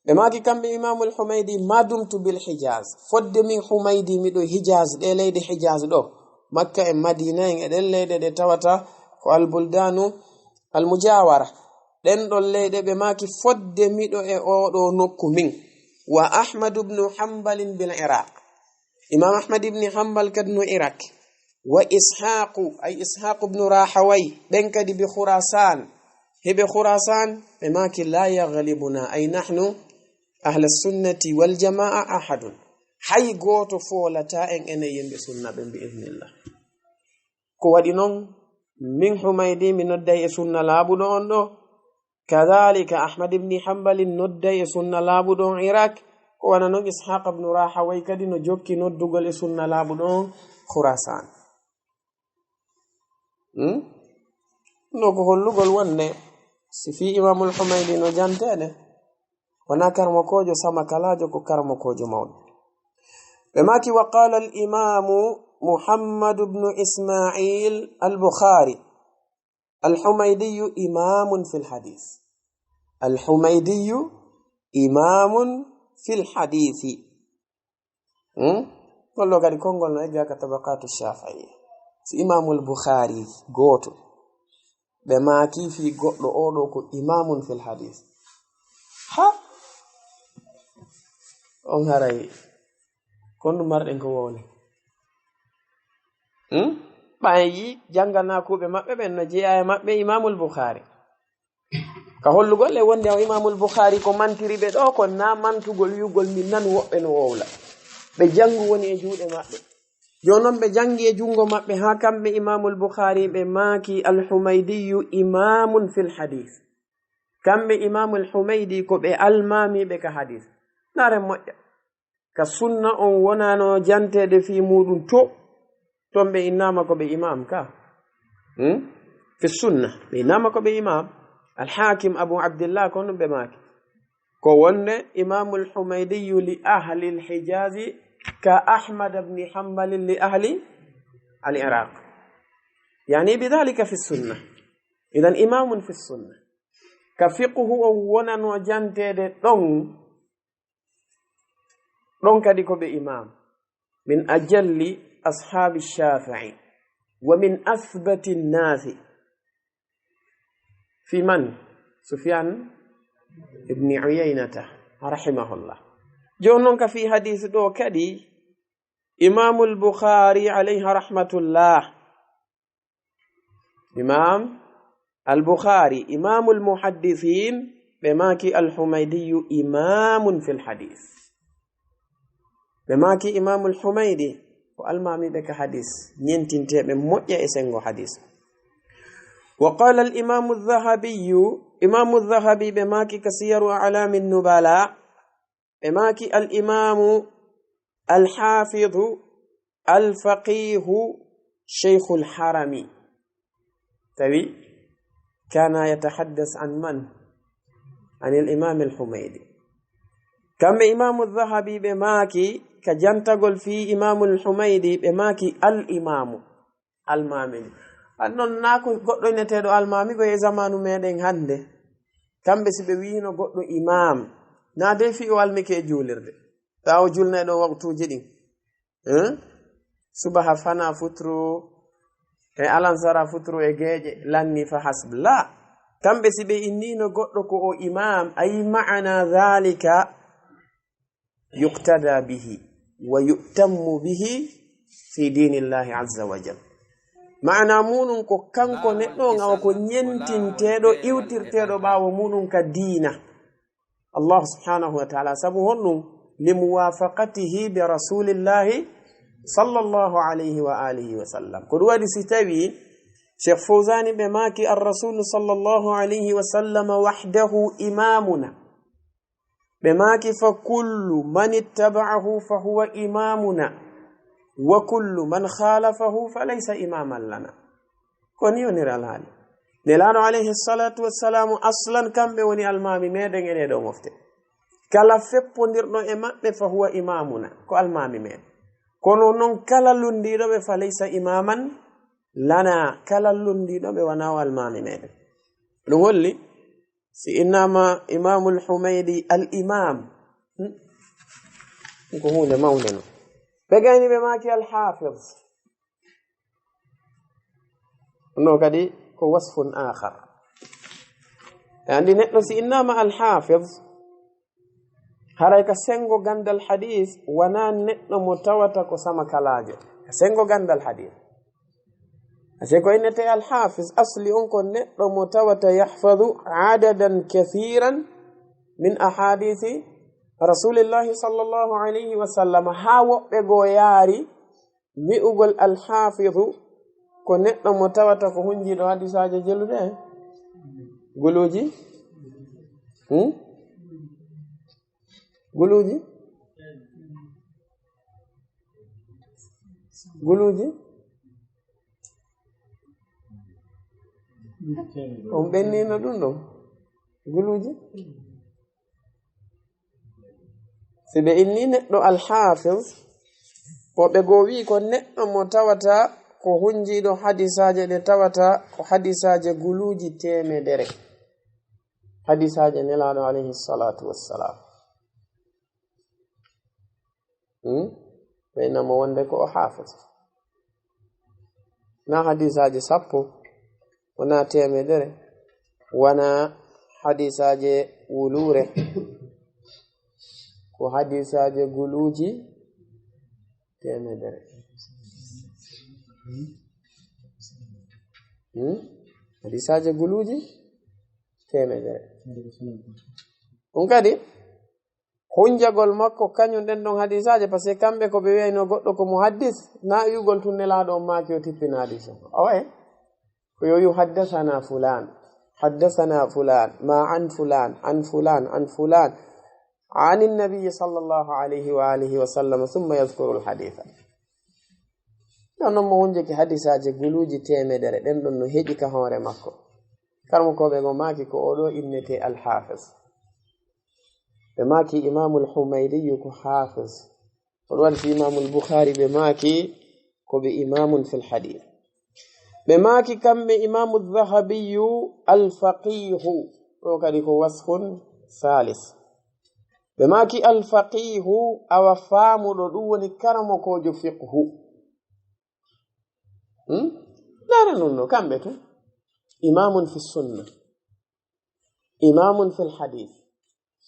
Ɓe maaki kamɓe Imaamul Humaydi, ma dumtu bil Hijaz. Fodde min Humaydi miɗo Hijaz, ɗee leyɗe Hijaz ɗoo. Makka en Madina en e ɗen leyɗe ɗe tawata ko al-buldanu al-mujawara. Ɗen ɗon leyɗe ɓe maaki fodde miɗo e oo ɗoo nokku min. Wa Ahmadu bnu Hanbalin bil Iraq. Imaam Ahmad ibni Hanbal kadi no Irak. Wa Ishaqu, ay Ishaqu bnu Rahaway, ɓen kadi bi Khurasan. Hiɓe Khurasan, ɓe maaki la yaghlibuna, ay nahnu ahla sunnati wal jamaa ahadun. Hay gooto foolataa en enen yimɓe sunna ɓen bi idnillah. Ko waɗi non, min Humaydi mi nodday e sunna laaɓuɗo on ɗoo, kadhalika Ahmad ibni Hanbali nodday e sunna laaɓuɗo on Irak, ko wano non Ishaq ibnu Rahaway kadi no jokki noddugol e sunna laaɓuɗo on Khurasan. Hmm? No ko hollugol wonde si fii Imaamul Humaydi no janteede, wonaa karamokoojo sama kalaajo, ko karamokoojo mawɗo. Ɓe maaki, wa qala al imamu Muhammad ibnu Ismail al Bukhari, al Humaydiyu imamun fil hadith. Al Humaydiyu imamun fil hadithi. Hmm? Ngol ɗoo kadi konngol no egga ka Tabaqatu Shafi'i. Si Imamul Bukhari gooto, ɓe maaki fii goɗɗo oo ɗoo ko imamun fil hadith. Ha? On haray, kon ɗum marɗen ko wowle. Hmm? Ɓayen yi jannganaakuuɓe maɓɓe ɓen no jeyaa e maɓɓe Imamul Bukhari. Ka hollugol e wonde o Imamul Bukhari ko mantiri ɓe ɗoo, ko naa mantugol wi'ugol min nan woɓɓe no wowla. Ɓe janngu woni e juuɗe maɓɓe. Jooni non ɓe janngi e junngo maɓɓe haa kamɓe Imamul Bukhari ɓe maaki al Humaydiyu imamun fil hadith. Kamɓe Imamul Humaydi ko ɓe almaamiiɓe ka hadith. Naaren moƴƴa. Ka sunna on wonaano janteede fii muuɗum to, ton ɓe innaama ko ɓe imam ka. Hmm? Fi sunna, ɓe innaama ko ɓe imam. Al Hakim Abu Abdillah ko non ɓe maaki. Ko wonde Imamul Humaydiyu li ahlil Hijazi ka Ahmad ibn Hanbal li ahli al Iraq. Yani bidhalika fi sunna. Idan imamun fi sunna. Ka fiqhu on wonano janteede ɗon, ɗon kadi ko ɓe imam. Min ajalli ashaabi Shafi'i. Wa min athbati nnaasi. Fi man? Sufyan ibni Uyaynata, rahimahullah. Jooni non ka fii hadis ɗoo kadi, Imamul Bukhari alayhi rahmatullah. Imam al Bukhari, Imamul Muhaddisin, ɓe maaki al Humaydiyu imamun fil hadis. Ɓe maaki Imamul Humaydi ko almaamiiɓe ka hadis, ñentinteeɓe moƴƴa e senngo hadis. Wa qala al Imamu Dhahabiyu, Imamu Dhahabi ɓe maaki ka Siyaru A'lamin Nubala, ɓe maaki al Imamu al Hafidu al Faqihu Shaykhul Harami. Tawi kana yatahaddas an man? Anil Imam al Humaydi. Kamɓe Imamu Dhahabi ɓe maaki ka jantagol fii Imamul Humaydi, ɓe maaki al Imamu, almaami. An non naa ko goɗɗo ineteeɗo almaami ko e zamanu meɗen hannde. Kamɓe si ɓe wiino goɗɗo imam, naa dey fii o almike e juulirde. Ɓaawo julnay ɗon waktuuji ɗin. Eh? Subaha fana futuro, e alansara futuro e geeƴe, lanni fa hasb. La. Kamɓe si ɓe innino goɗɗo ko o imam, ay ma'ana dhalika yuqtada bihi wa yu'tammu bihi fi dinillahi azza wa jal. Ma'ana muɗum ko kanko neɗɗo on awa ko ñentinteeɗo, iwtirteeɗo ɓaawo muɗum ka diina. Allah subhanahu wa ta'ala, sabu honɗum? Li muwafaqatihi bi rasulillahi sallallahu alayhi wa alihi wa sallam. Ko ɗum waɗi si tawi Cheikh Fawzani ɓe maaki ar rasulu sallallahu alayhi wa sallam wahdahu imamuna. Ɓe maaki fa kullu man ittaba'ahu fa huwa imamuna wa kullu man khalafahu fa laysa imaman lana. Ko ni woniri alhaali. Nelaaɗo alayhi salatu wassalamu aslan kamɓe woni almaami meɗen e ɗee ɗoo mofte. Kala feppondirɗo e maɓɓe fa huwa imamuna, ko almaami meɗen. Kono non kala lunndiiɗo ɓe fa laysa imaman lana, kala lunndiiɗo ɓe wona o almaami meɗen. Ɗum holli si innama Imamul Humaydi al imam. Hmm? Ko huunde mawnde non. Ɓe gayni ɓe maaki al hafiz. No kadi ko wasfun akhar. E anndi neɗɗo si innama al hafiz, haray ka sengo gandal hadis, wona neɗɗo mo tawata ko sama kalaajo. Ka sengo gandal hadis. Ase ko innete al hafiz, asli on ko neɗɗo mo tawata yahfadu adadan kathiran min ahadisi rasulillahi sallallahu alayhi wa sallam, haa woɓɓe goo yaari wi'ugol al hafizu ko neɗɗo mo tawata ko hunjiiɗo hadisaaji jeluɗe. Guluuji? Hmm? Guluuji? Guluuji? On ɓennino ɗum ɗon? Guluuji? Si ɓe inni neɗɗo al hafiz, woɓɓe goo wi'i ko neɗɗo mo tawata ko hunjiiɗo hadisaaje ɗe tawata ko hadisaaje guluuji teemedere. Hadisaaje Nelaaɗo alayhi salatu wassalam. Hmm? Ɓe innamo wonde ko o hafiz. Na hadisaaje sappo, wona teemedere, wona hadisaaje wuluure, ko hadisaaje guluuji teemedere. Hmm? Hadisaaje guluuji teemedere. Ɗum kadi, hunjagol makko kañum ɗen ɗon hadisaaje, parce que kamɓe ko ɓe wiyayno goɗɗo ko muhaddis, na wi'ugol tun Nelaaɗo on maaki o tippina hadis on. Awa e ko yo wi'u haddasana fulan, haddasana fulan, ma an fulan, an fulan, an fulan, an nabiyi sallallahu alayhi wa alihi wa sallam, summa yadhkuru al haditha. Non non mo hunjaki hadisaaje guluuji teemedere, ɗen ɗon no heƴi ka hoore makko. Karmo ko ɓe ngo maaki ko oɗo innete al hafiz. Ɓe maaki Imamul Humaydiyu ko hafiz. Ko ɗum waɗi si Imamul Bukhari ɓe maaki ko ɓe imamun fil hadith. Ɓe maaki kamɓe Imamu Dhahabiyu al faqihu. Ɗo kadi ko wasfun thalis. Ɓe maaki al faqihu, awa faamuɗo, ɗum woni karamokoojo fiqhu. Hmm? Laara nun no, kamɓe tun. Imamun fi sunna. Imamun fil hadith.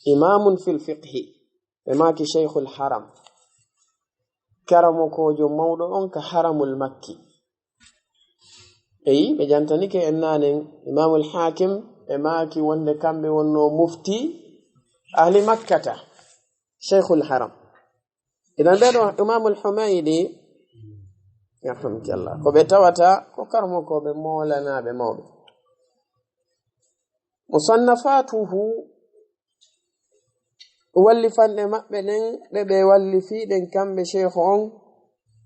Imamun fil fiqhi. Ɓe maaki Shaykhul Haram. Karamokoojo mawɗo on ka Haramul Makki. Eyi, ɓe jantanike en naanen, Imamul Hakim, ɓe maaki wonde kamɓe wonno mufti ahli Makkata, Shaykhul Haram. Idan ɓe ɗo Imamul Humaydi, yarhamukallah, ko ɓe tawata ko karamokooɓe moolanaaɓe mawɓe. Musannafatuhu, wallifanɗe maɓɓe ɗen, ɗe ɓe wallifi ɗen kamɓe Sheikh on,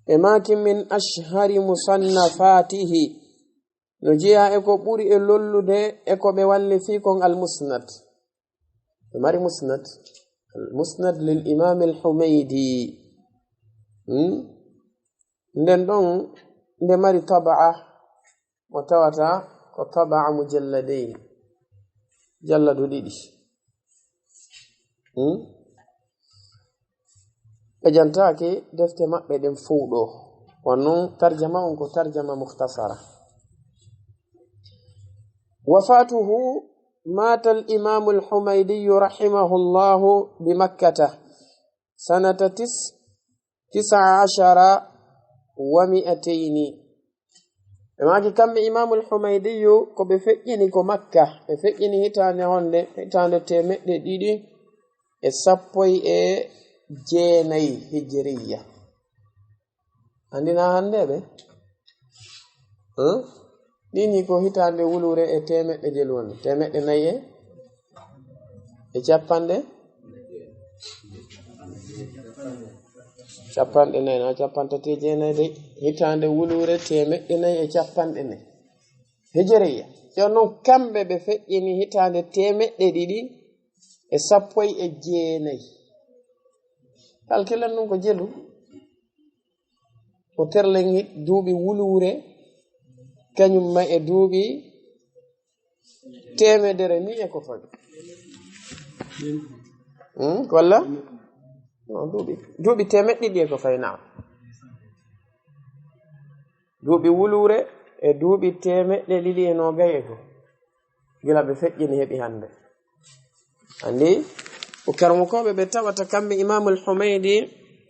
ɓe maaki min ashhari musannafatihi. No jeyaa e ko ɓuri e lollude e ko ɓe wallifi kon al Musnad. Ɓe mari Musnad. Al Musnad lil Imam al Humaydi. Hmm? Nden ɗon nde mari taba'a mo tawata ko taba'a mujalladayn. Jalladu ɗiɗi. Hmm? ɓe jantaaki defte maɓɓe ɗen fow ɗoo. Wano non tarjama on ko tarjama mukhtasara. Wafatuhu, mata al-Imamu al-Humaydiyu rahimahullahu bi Makkata sanata tis-, tisa ashara wa mi'atayni. Ɓe maaki kamɓe Imamu al-Humaydiyu ko ɓe feƴƴini ko Makka. Ɓe feƴƴini hitaande honde? Hitaande teemeɗɗe ɗiɗi e sappo e jeenayi hijiriya. Anndi na hannde ɓe? Huh? Ɗini ko hitaande wuluure e teemeɗɗe jelu woni. Teemeɗɗe nayi e, e capanɗe? Capanɗe nayi, na capanɗe tati e jeenayi de. Hitaande wuluure teemeɗɗe nayi e capanɗe nayi. Hijiriya. Yo non kamɓe ɓe feƴƴini hitaande teemeɗɗe ɗiɗi e sappo e jeenayi. Kalkilan nun ko jelu. Ko terlen hit duuɓi wuluure, kañum ma e duuɓi teemedere ni e ko fawi. Hmm, walla? No, duuɓi, duuɓi teemeɗɗe ɗiɗi e ko fawi, naam. Duuɓi wuluure e duuɓi teemeɗɗe ɗiɗi e noogay e ko. Gila ɓe feƴƴini heɓi hannde. Anndi, ko karamokooɓe ɓe tawata kamɓe Imaamul Humaydi,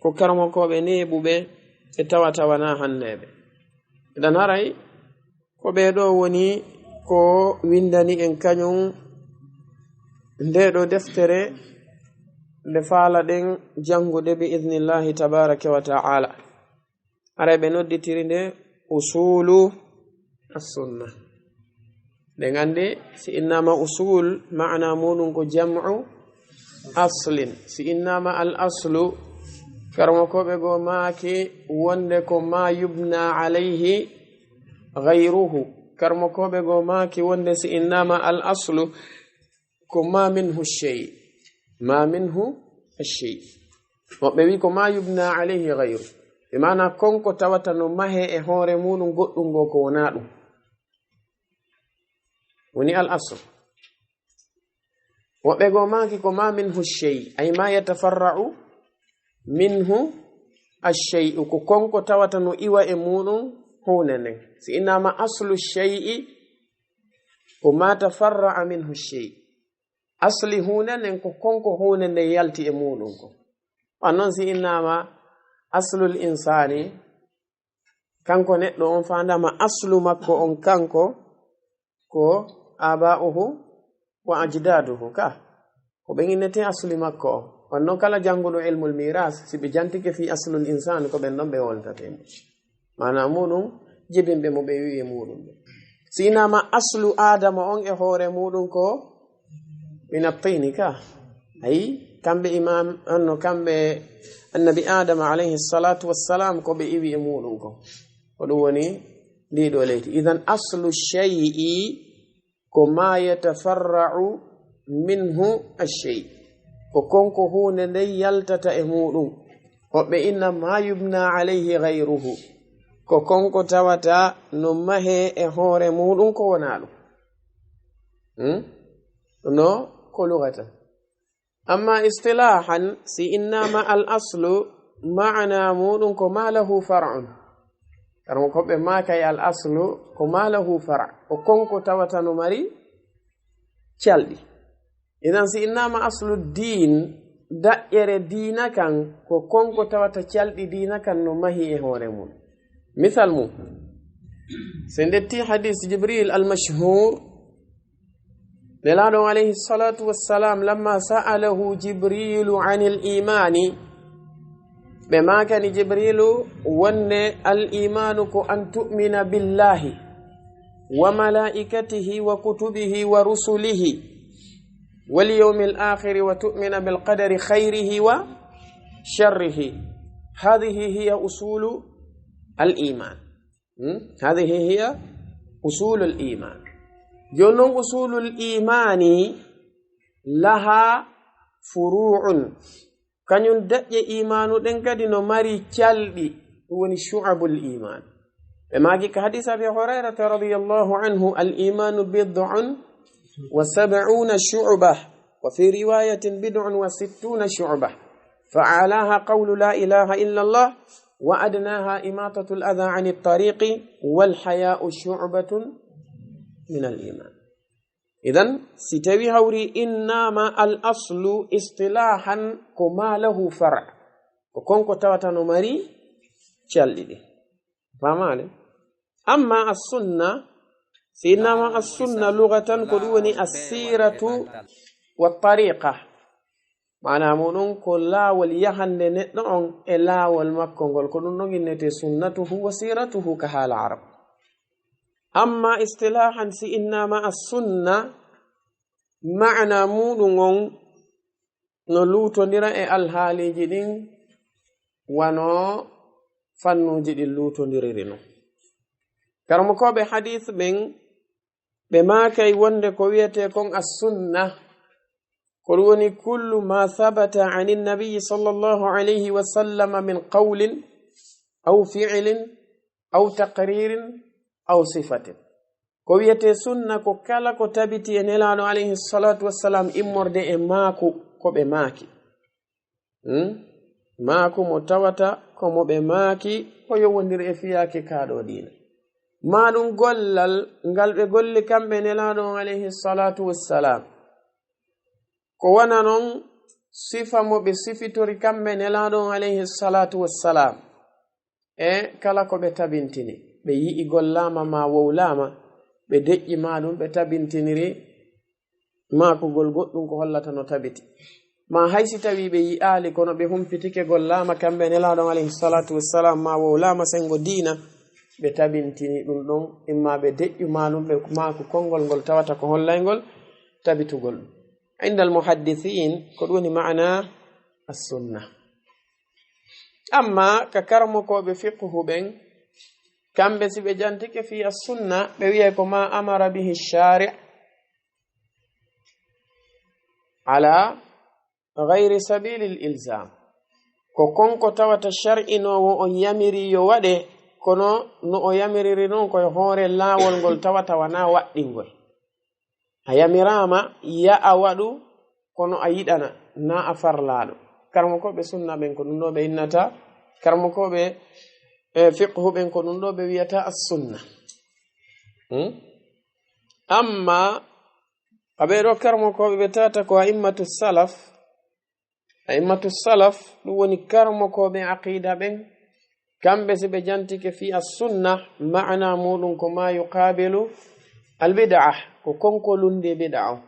ko karamokooɓe neeɓuɓe ɓe tawata wanaa hanneeɓe. Eɗen haray, ko ɓee ɗoo woni ko winndani en kañum ndee ɗoo deftere nde faalaɗen janngude bi idnillahi tabaaraka wa ta'ala. Haray ɓe nodditiri nde usulu as-sunna. Ɗen anndi, si innaama usul, maana muuɗum ko jam'u aslin. Si innaama al aslu, karamokooɓe goo maaki wonde ko ma yubna alayhi ghayruhu. Karamokooɓe goo maaki wonde si innaama al aslu, ko ma minhu shay. Ma minhu shay. Woɓɓe wi ko ma yubna alayhi ghayru. E maana kon ko tawata no mahee e hoore muuɗum goɗɗum goo ko wonaa ɗum. Woni al asl. Woɓɓe goo maaki ko ma minhu shay, ay ma yatafarra'u minhu ash-shay'u, ko kon ko tawata no iwa e muuɗum huunde nden. Si innaama aslu shay'i, ko ma tafarra'a minhu shay. Asli huunde nden ko kon ko huunde nden yalti e muuɗum ko. Wan non si innaama aslul insaani, kanko neɗɗo on faandaama aslu makko on kanko ko aba'uhu wa ajdaaduhu ka. Ko ɓen innete asli makko on. Wan non kala jannguɗo ilmul miras, si ɓe jantike fii aslul insaan, ko ɓen ɗon ɓe woltate mo. Maana muuɗum, jibinɓe mo ɓe wi'i e muuɗum ɓe. Si innaama aslu Aadama on e hoore muuɗum ko min at-tini ka. Ayi, kamɓe imaam, anno, kamɓe annabi Aadama alayhi salatu wassalam ko ɓe iwi e muuɗum ko. Ko ɗum woni ndii ɗoo leydi. Idan aslu shay'i ko ma yatafarra'u minhu ash-shay. Ko kon ko huunde nden yaltata e muuɗum. Woɓɓe inna ma yubna alayhi ghayruhu. Ko kon ko tawata no mahee e hoore muuɗum ko wonaa ɗum. Hmm? No ko lugatan. Amma istilahan, si innaama al aslu, maana muuɗum ko ma lahu far'un. Karamokooɓe maakay al aslu ko ma lahu far', ko kon ko tawata no mari calɗi. Idan si innaama aslu diin, daƴƴere diina kan, ko kon ko tawata calɗi diina kan no mahi e hoore mum. Misal mum, si en ƴetti hadis Jibril al mashhur, Nelaaɗo alayhi salatu wassalam, lamma sa'alahu Jibrilu anil imani, ɓe maakani Jibrilu wonde al imanu ko an tu'mina billahi wa malaikatihi wa kutubihi wa rusulihi wal yawmil akhiri wa tu'mina bil qadari khayrihi wa sharrihi. Hadhihi hiya usulu al iman. Hmm? Hadhihi hiya usulul iman. Jooni non usulul imani laha furu'un. Kañum daƴƴe imaanu ɗen kadi no mari calɗi, ɗum woni shu'abul iman. Ɓe maaki ka hadis Abi Hurayrata radiyallahu anhu, al imanu bid'un wa sab'una shu'bah, wa fi riwayatin bid'un wa sittuna shu'bah. Fa a'laha qawlu la ilaha illa Allah, wa adnaha imatatul adha anit tariqi, wal haya'u shu'batun min al iman. Idan, si tawi hawri innama al aslu istilahan ko ma lahu far', ko konko tawata no mari calɗi ɗi. Famale? Amma as-sunna, si innama as-sunna lugatan ko ɗum woni as-siratu wa tariqa. Maana muɗum ko laawol yahande neɗɗo on e laawol makko ngol. Ko ɗum ɗon innete sunnatuhu wa siratuhu ka haala Arab. Amma istilahan si innama as-sunna, maana muɗum on no luutondira e alhaaliiji ɗin wano fannuuji ɗin luutondiriri non. Karamokooɓe hadiis ɓen, ɓe maakay wonde ko wiyetee kon as-sunna, ko ɗum woni kullu ma sabata anin nabiyyi sallallahu alayhi wa sallama min qawlin aw fi'lin aw taqririn aw sifatin. Ko wiyetee sunna ko kala ko tabiti e Nelaaɗo alayhi salatu wassalam immorde e maaku ko ɓe maaki. Hmm? Maaku mo tawata ko mo ɓe maaki ko yowondiri e fiyaake kaa ɗoo diina. Maa ɗum gollal ngal ɓe golli kamɓe Nelaaɗo on alayhi salatu wassalam. Ko wona non sifa mo ɓe sifitori kamɓe Nelaaɗo on alayhi salatu wassalam. E kala ko ɓe tabintini, ɓe yi'i gollaama maa wowlaama, ɓe deƴƴi maa ɗum, ɓe tabintiniri maakugol goɗɗum ko hollata no tabiti. Maa hay si tawii ɓe yi'aali, kono ɓe humpitike gollaama kamɓe Nelaaɗo on alayhi salatu wassalam maa wowlaama senngo diina, ɓe tabintini ɗum ɗon, imma ɓe deƴƴu maa ɗum, ɓe maaku konngol ngol tawata ko hollayngol tabitugol ɗum. Indal muhaddisiin, ko ɗum woni maana as-sunna. Amma ka karamokooɓe fiqhu ɓen, kamɓe si ɓe jantike fii as-sunna, ɓe wi'ay ko ma amara bihi shari' ala ghayri sabilil ilzam. Ko konko tawata shar'inoowo on yamiri yo waɗe, kono no o yamiriri non ko e hoore laawol ngol tawata wanaa waɗɗingol. A yamiraama, ya a waɗu, kono a yiɗana, na a farlaaɗo. Karamokooɓe sunna ɓen ko ɗum ɗo ɓe innata, karamokooɓe, e, fiqhu ɓen ko ɗum ɗo ɓe wiyata as-sunna. Hmm? Amma, a ɓee ɗo karamokooɓe ɓe tawata ko a'immatu salaf, A'immatu salaf, ɗum woni karamokooɓe aqiida ɓen, kamɓe si ɓe jantike fii as-sunna, maana muɗum ko ma yuqaabilu al-bid'a, ko konko lundi e bid'a on.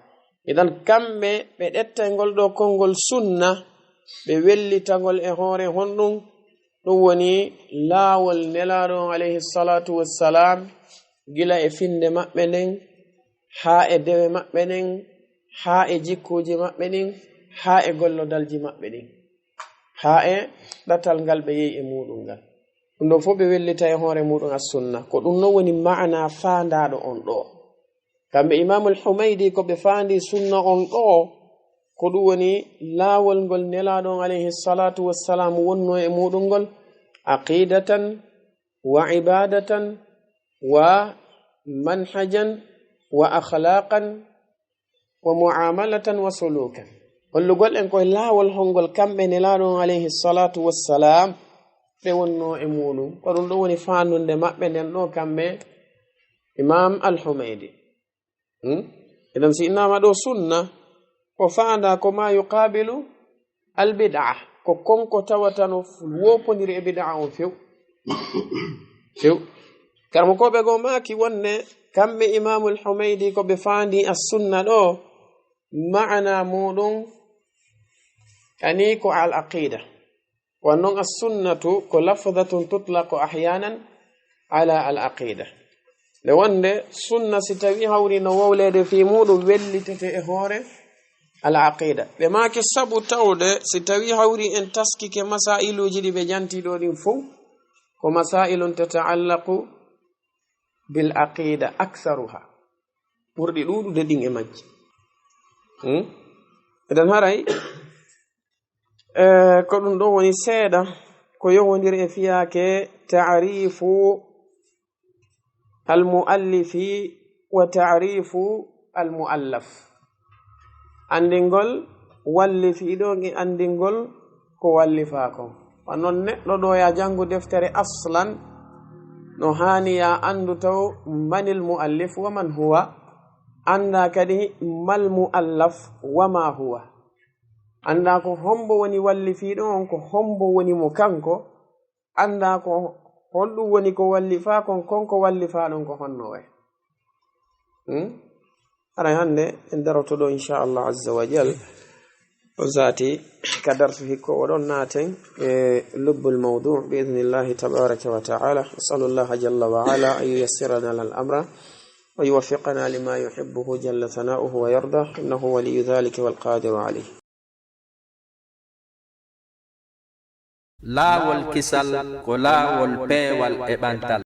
Idan kamɓe ɓe ɗettay ngol ɗo konngol sunna, ɓe wellita ngol e hoore honɗum, ɗum woni laawol Nelaaɗo on alayhi salatu wassalam, gila e finde maɓɓe nden, haa e dewe maɓɓe ɗen, haa e jikkuuji maɓɓe ɗin, haa e gollodalji maɓɓe ɗin, haa e ɗatal ngal ɓe yehi e muɗum ngal. Ɗum ɗon fof ɓe wellita e hoore muɗum as-sunna. Ko ɗum non woni maana faandaaɗo on ɗo. Kamɓe Imaamul Humaydi ko ɓe faandi sunna on ɗo, ko ɗum woni laawol ngol Nelaaɗo on alayhi salatu wassalam wonno e muɗum ngol, aqidatan wa ibadatan wa manhajan wa akhlaqan wa muamalatan wa sulukan. Hollugol en koye laawol hongol kamɓe Nelaaɗo on alayhi salatu wassalam ɓe wonno e muɗum. Ko ɗum ɗo woni faandunde maɓɓe nden ɗo kamɓe Imam Al-Humaydi. Hmm? Idan si innama ɗo sunna, ko faanda ko ma yuqabilu al bid'a, ko konko tawata no wopondiri e bid'a on few. Few. Karamokooɓe goo maaki wonde kamɓe Imamul Humaydi ko ɓe faandi as sunna ɗo, maana muɗum ani ko al aqida. Won non as-sunnatu ko lafdatun tutlaqu ahyanan ala al-aqida. Nde wonde sunna si tawi hawri no wowleede fii muɗum wellitete e hoore al-aqida. Ɓe maaki sabu tawde si tawi hawri en taskike masailuuji ɗi ɓe janti ɗo ɗin fow, ko masailun tata'allaqu bil aqida aktharuha. Ɓurɗi ɗuuɗude ɗin e majji. Hmm? Eɗen haray, eh, ko ɗum ɗo woni seeɗa ko yowondiri e fiyaake ta'rifu al-muallifi wa ta'rifu al-muallaf. Anndingol wallifi ɗo e anndingol ko wallifaa kon. Wa non neɗɗo ɗo ya janngu deftere aslan, no haani ya anndu taw manil muallif wa man huwa, annda kadi mal muallaf wa ma huwa. Annda ko hombo woni wallifiiɗo on, ko hombo woni mo kanko, annda ko honɗum woni ko wallifaa kon, kon ko wallifaa ɗon ko honno wayi. Hmm? Aray hannde en daroto ɗo, inchallah azza wa jal. O zaati ka darsu hikko o ɗon naaten e lubbul mawdu bi idnillahi tabaraka wa ta'ala. Asalu llaha jalla wa ala an yuyassira lana al amra wa yuwaffiqana lima yuhibbuhu jalla sana'uhu wa yarda, innahu waliyu dhalika wal qadiru alayh. Laawol kisal ko laawol peewal e ɓantal.